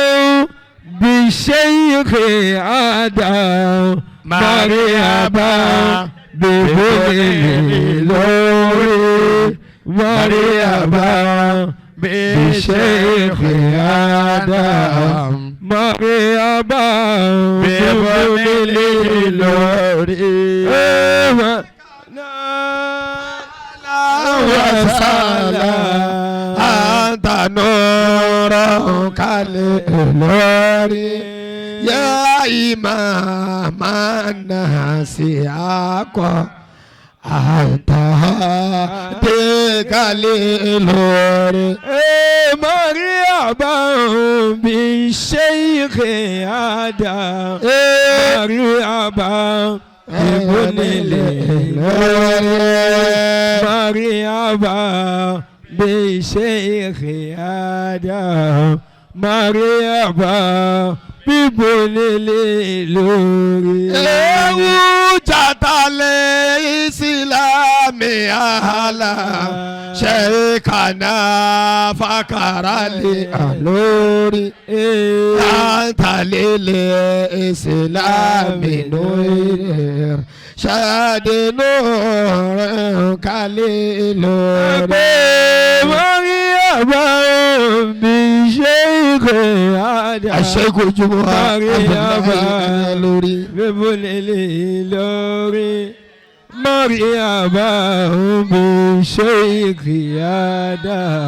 S4: bi Sheikh Adam. Marhaban bi Bonile lórí. Marhaban bi Sheikh Adam. Marhaban bi Bonile lórí.
S3: وسهلا أنت نور كالنور يا إمام الناس أقوى أنت هادي للنور.
S4: مرحبا بالشيخ آدم. مرحبا بابن مرحبا بالشيخ آدم. مرحبا بابن lórí.
S3: Ewu jatale isilami ahala sheikana fakarali alori antalele isilami noir shade noor kale lori.
S4: مرحبا بالشيخ آدم.
S3: Aṣẹ́gun ojúmọ́
S4: مرحبا
S3: lórí.
S4: بابن lórí. مرحبا بالشيخ آدم.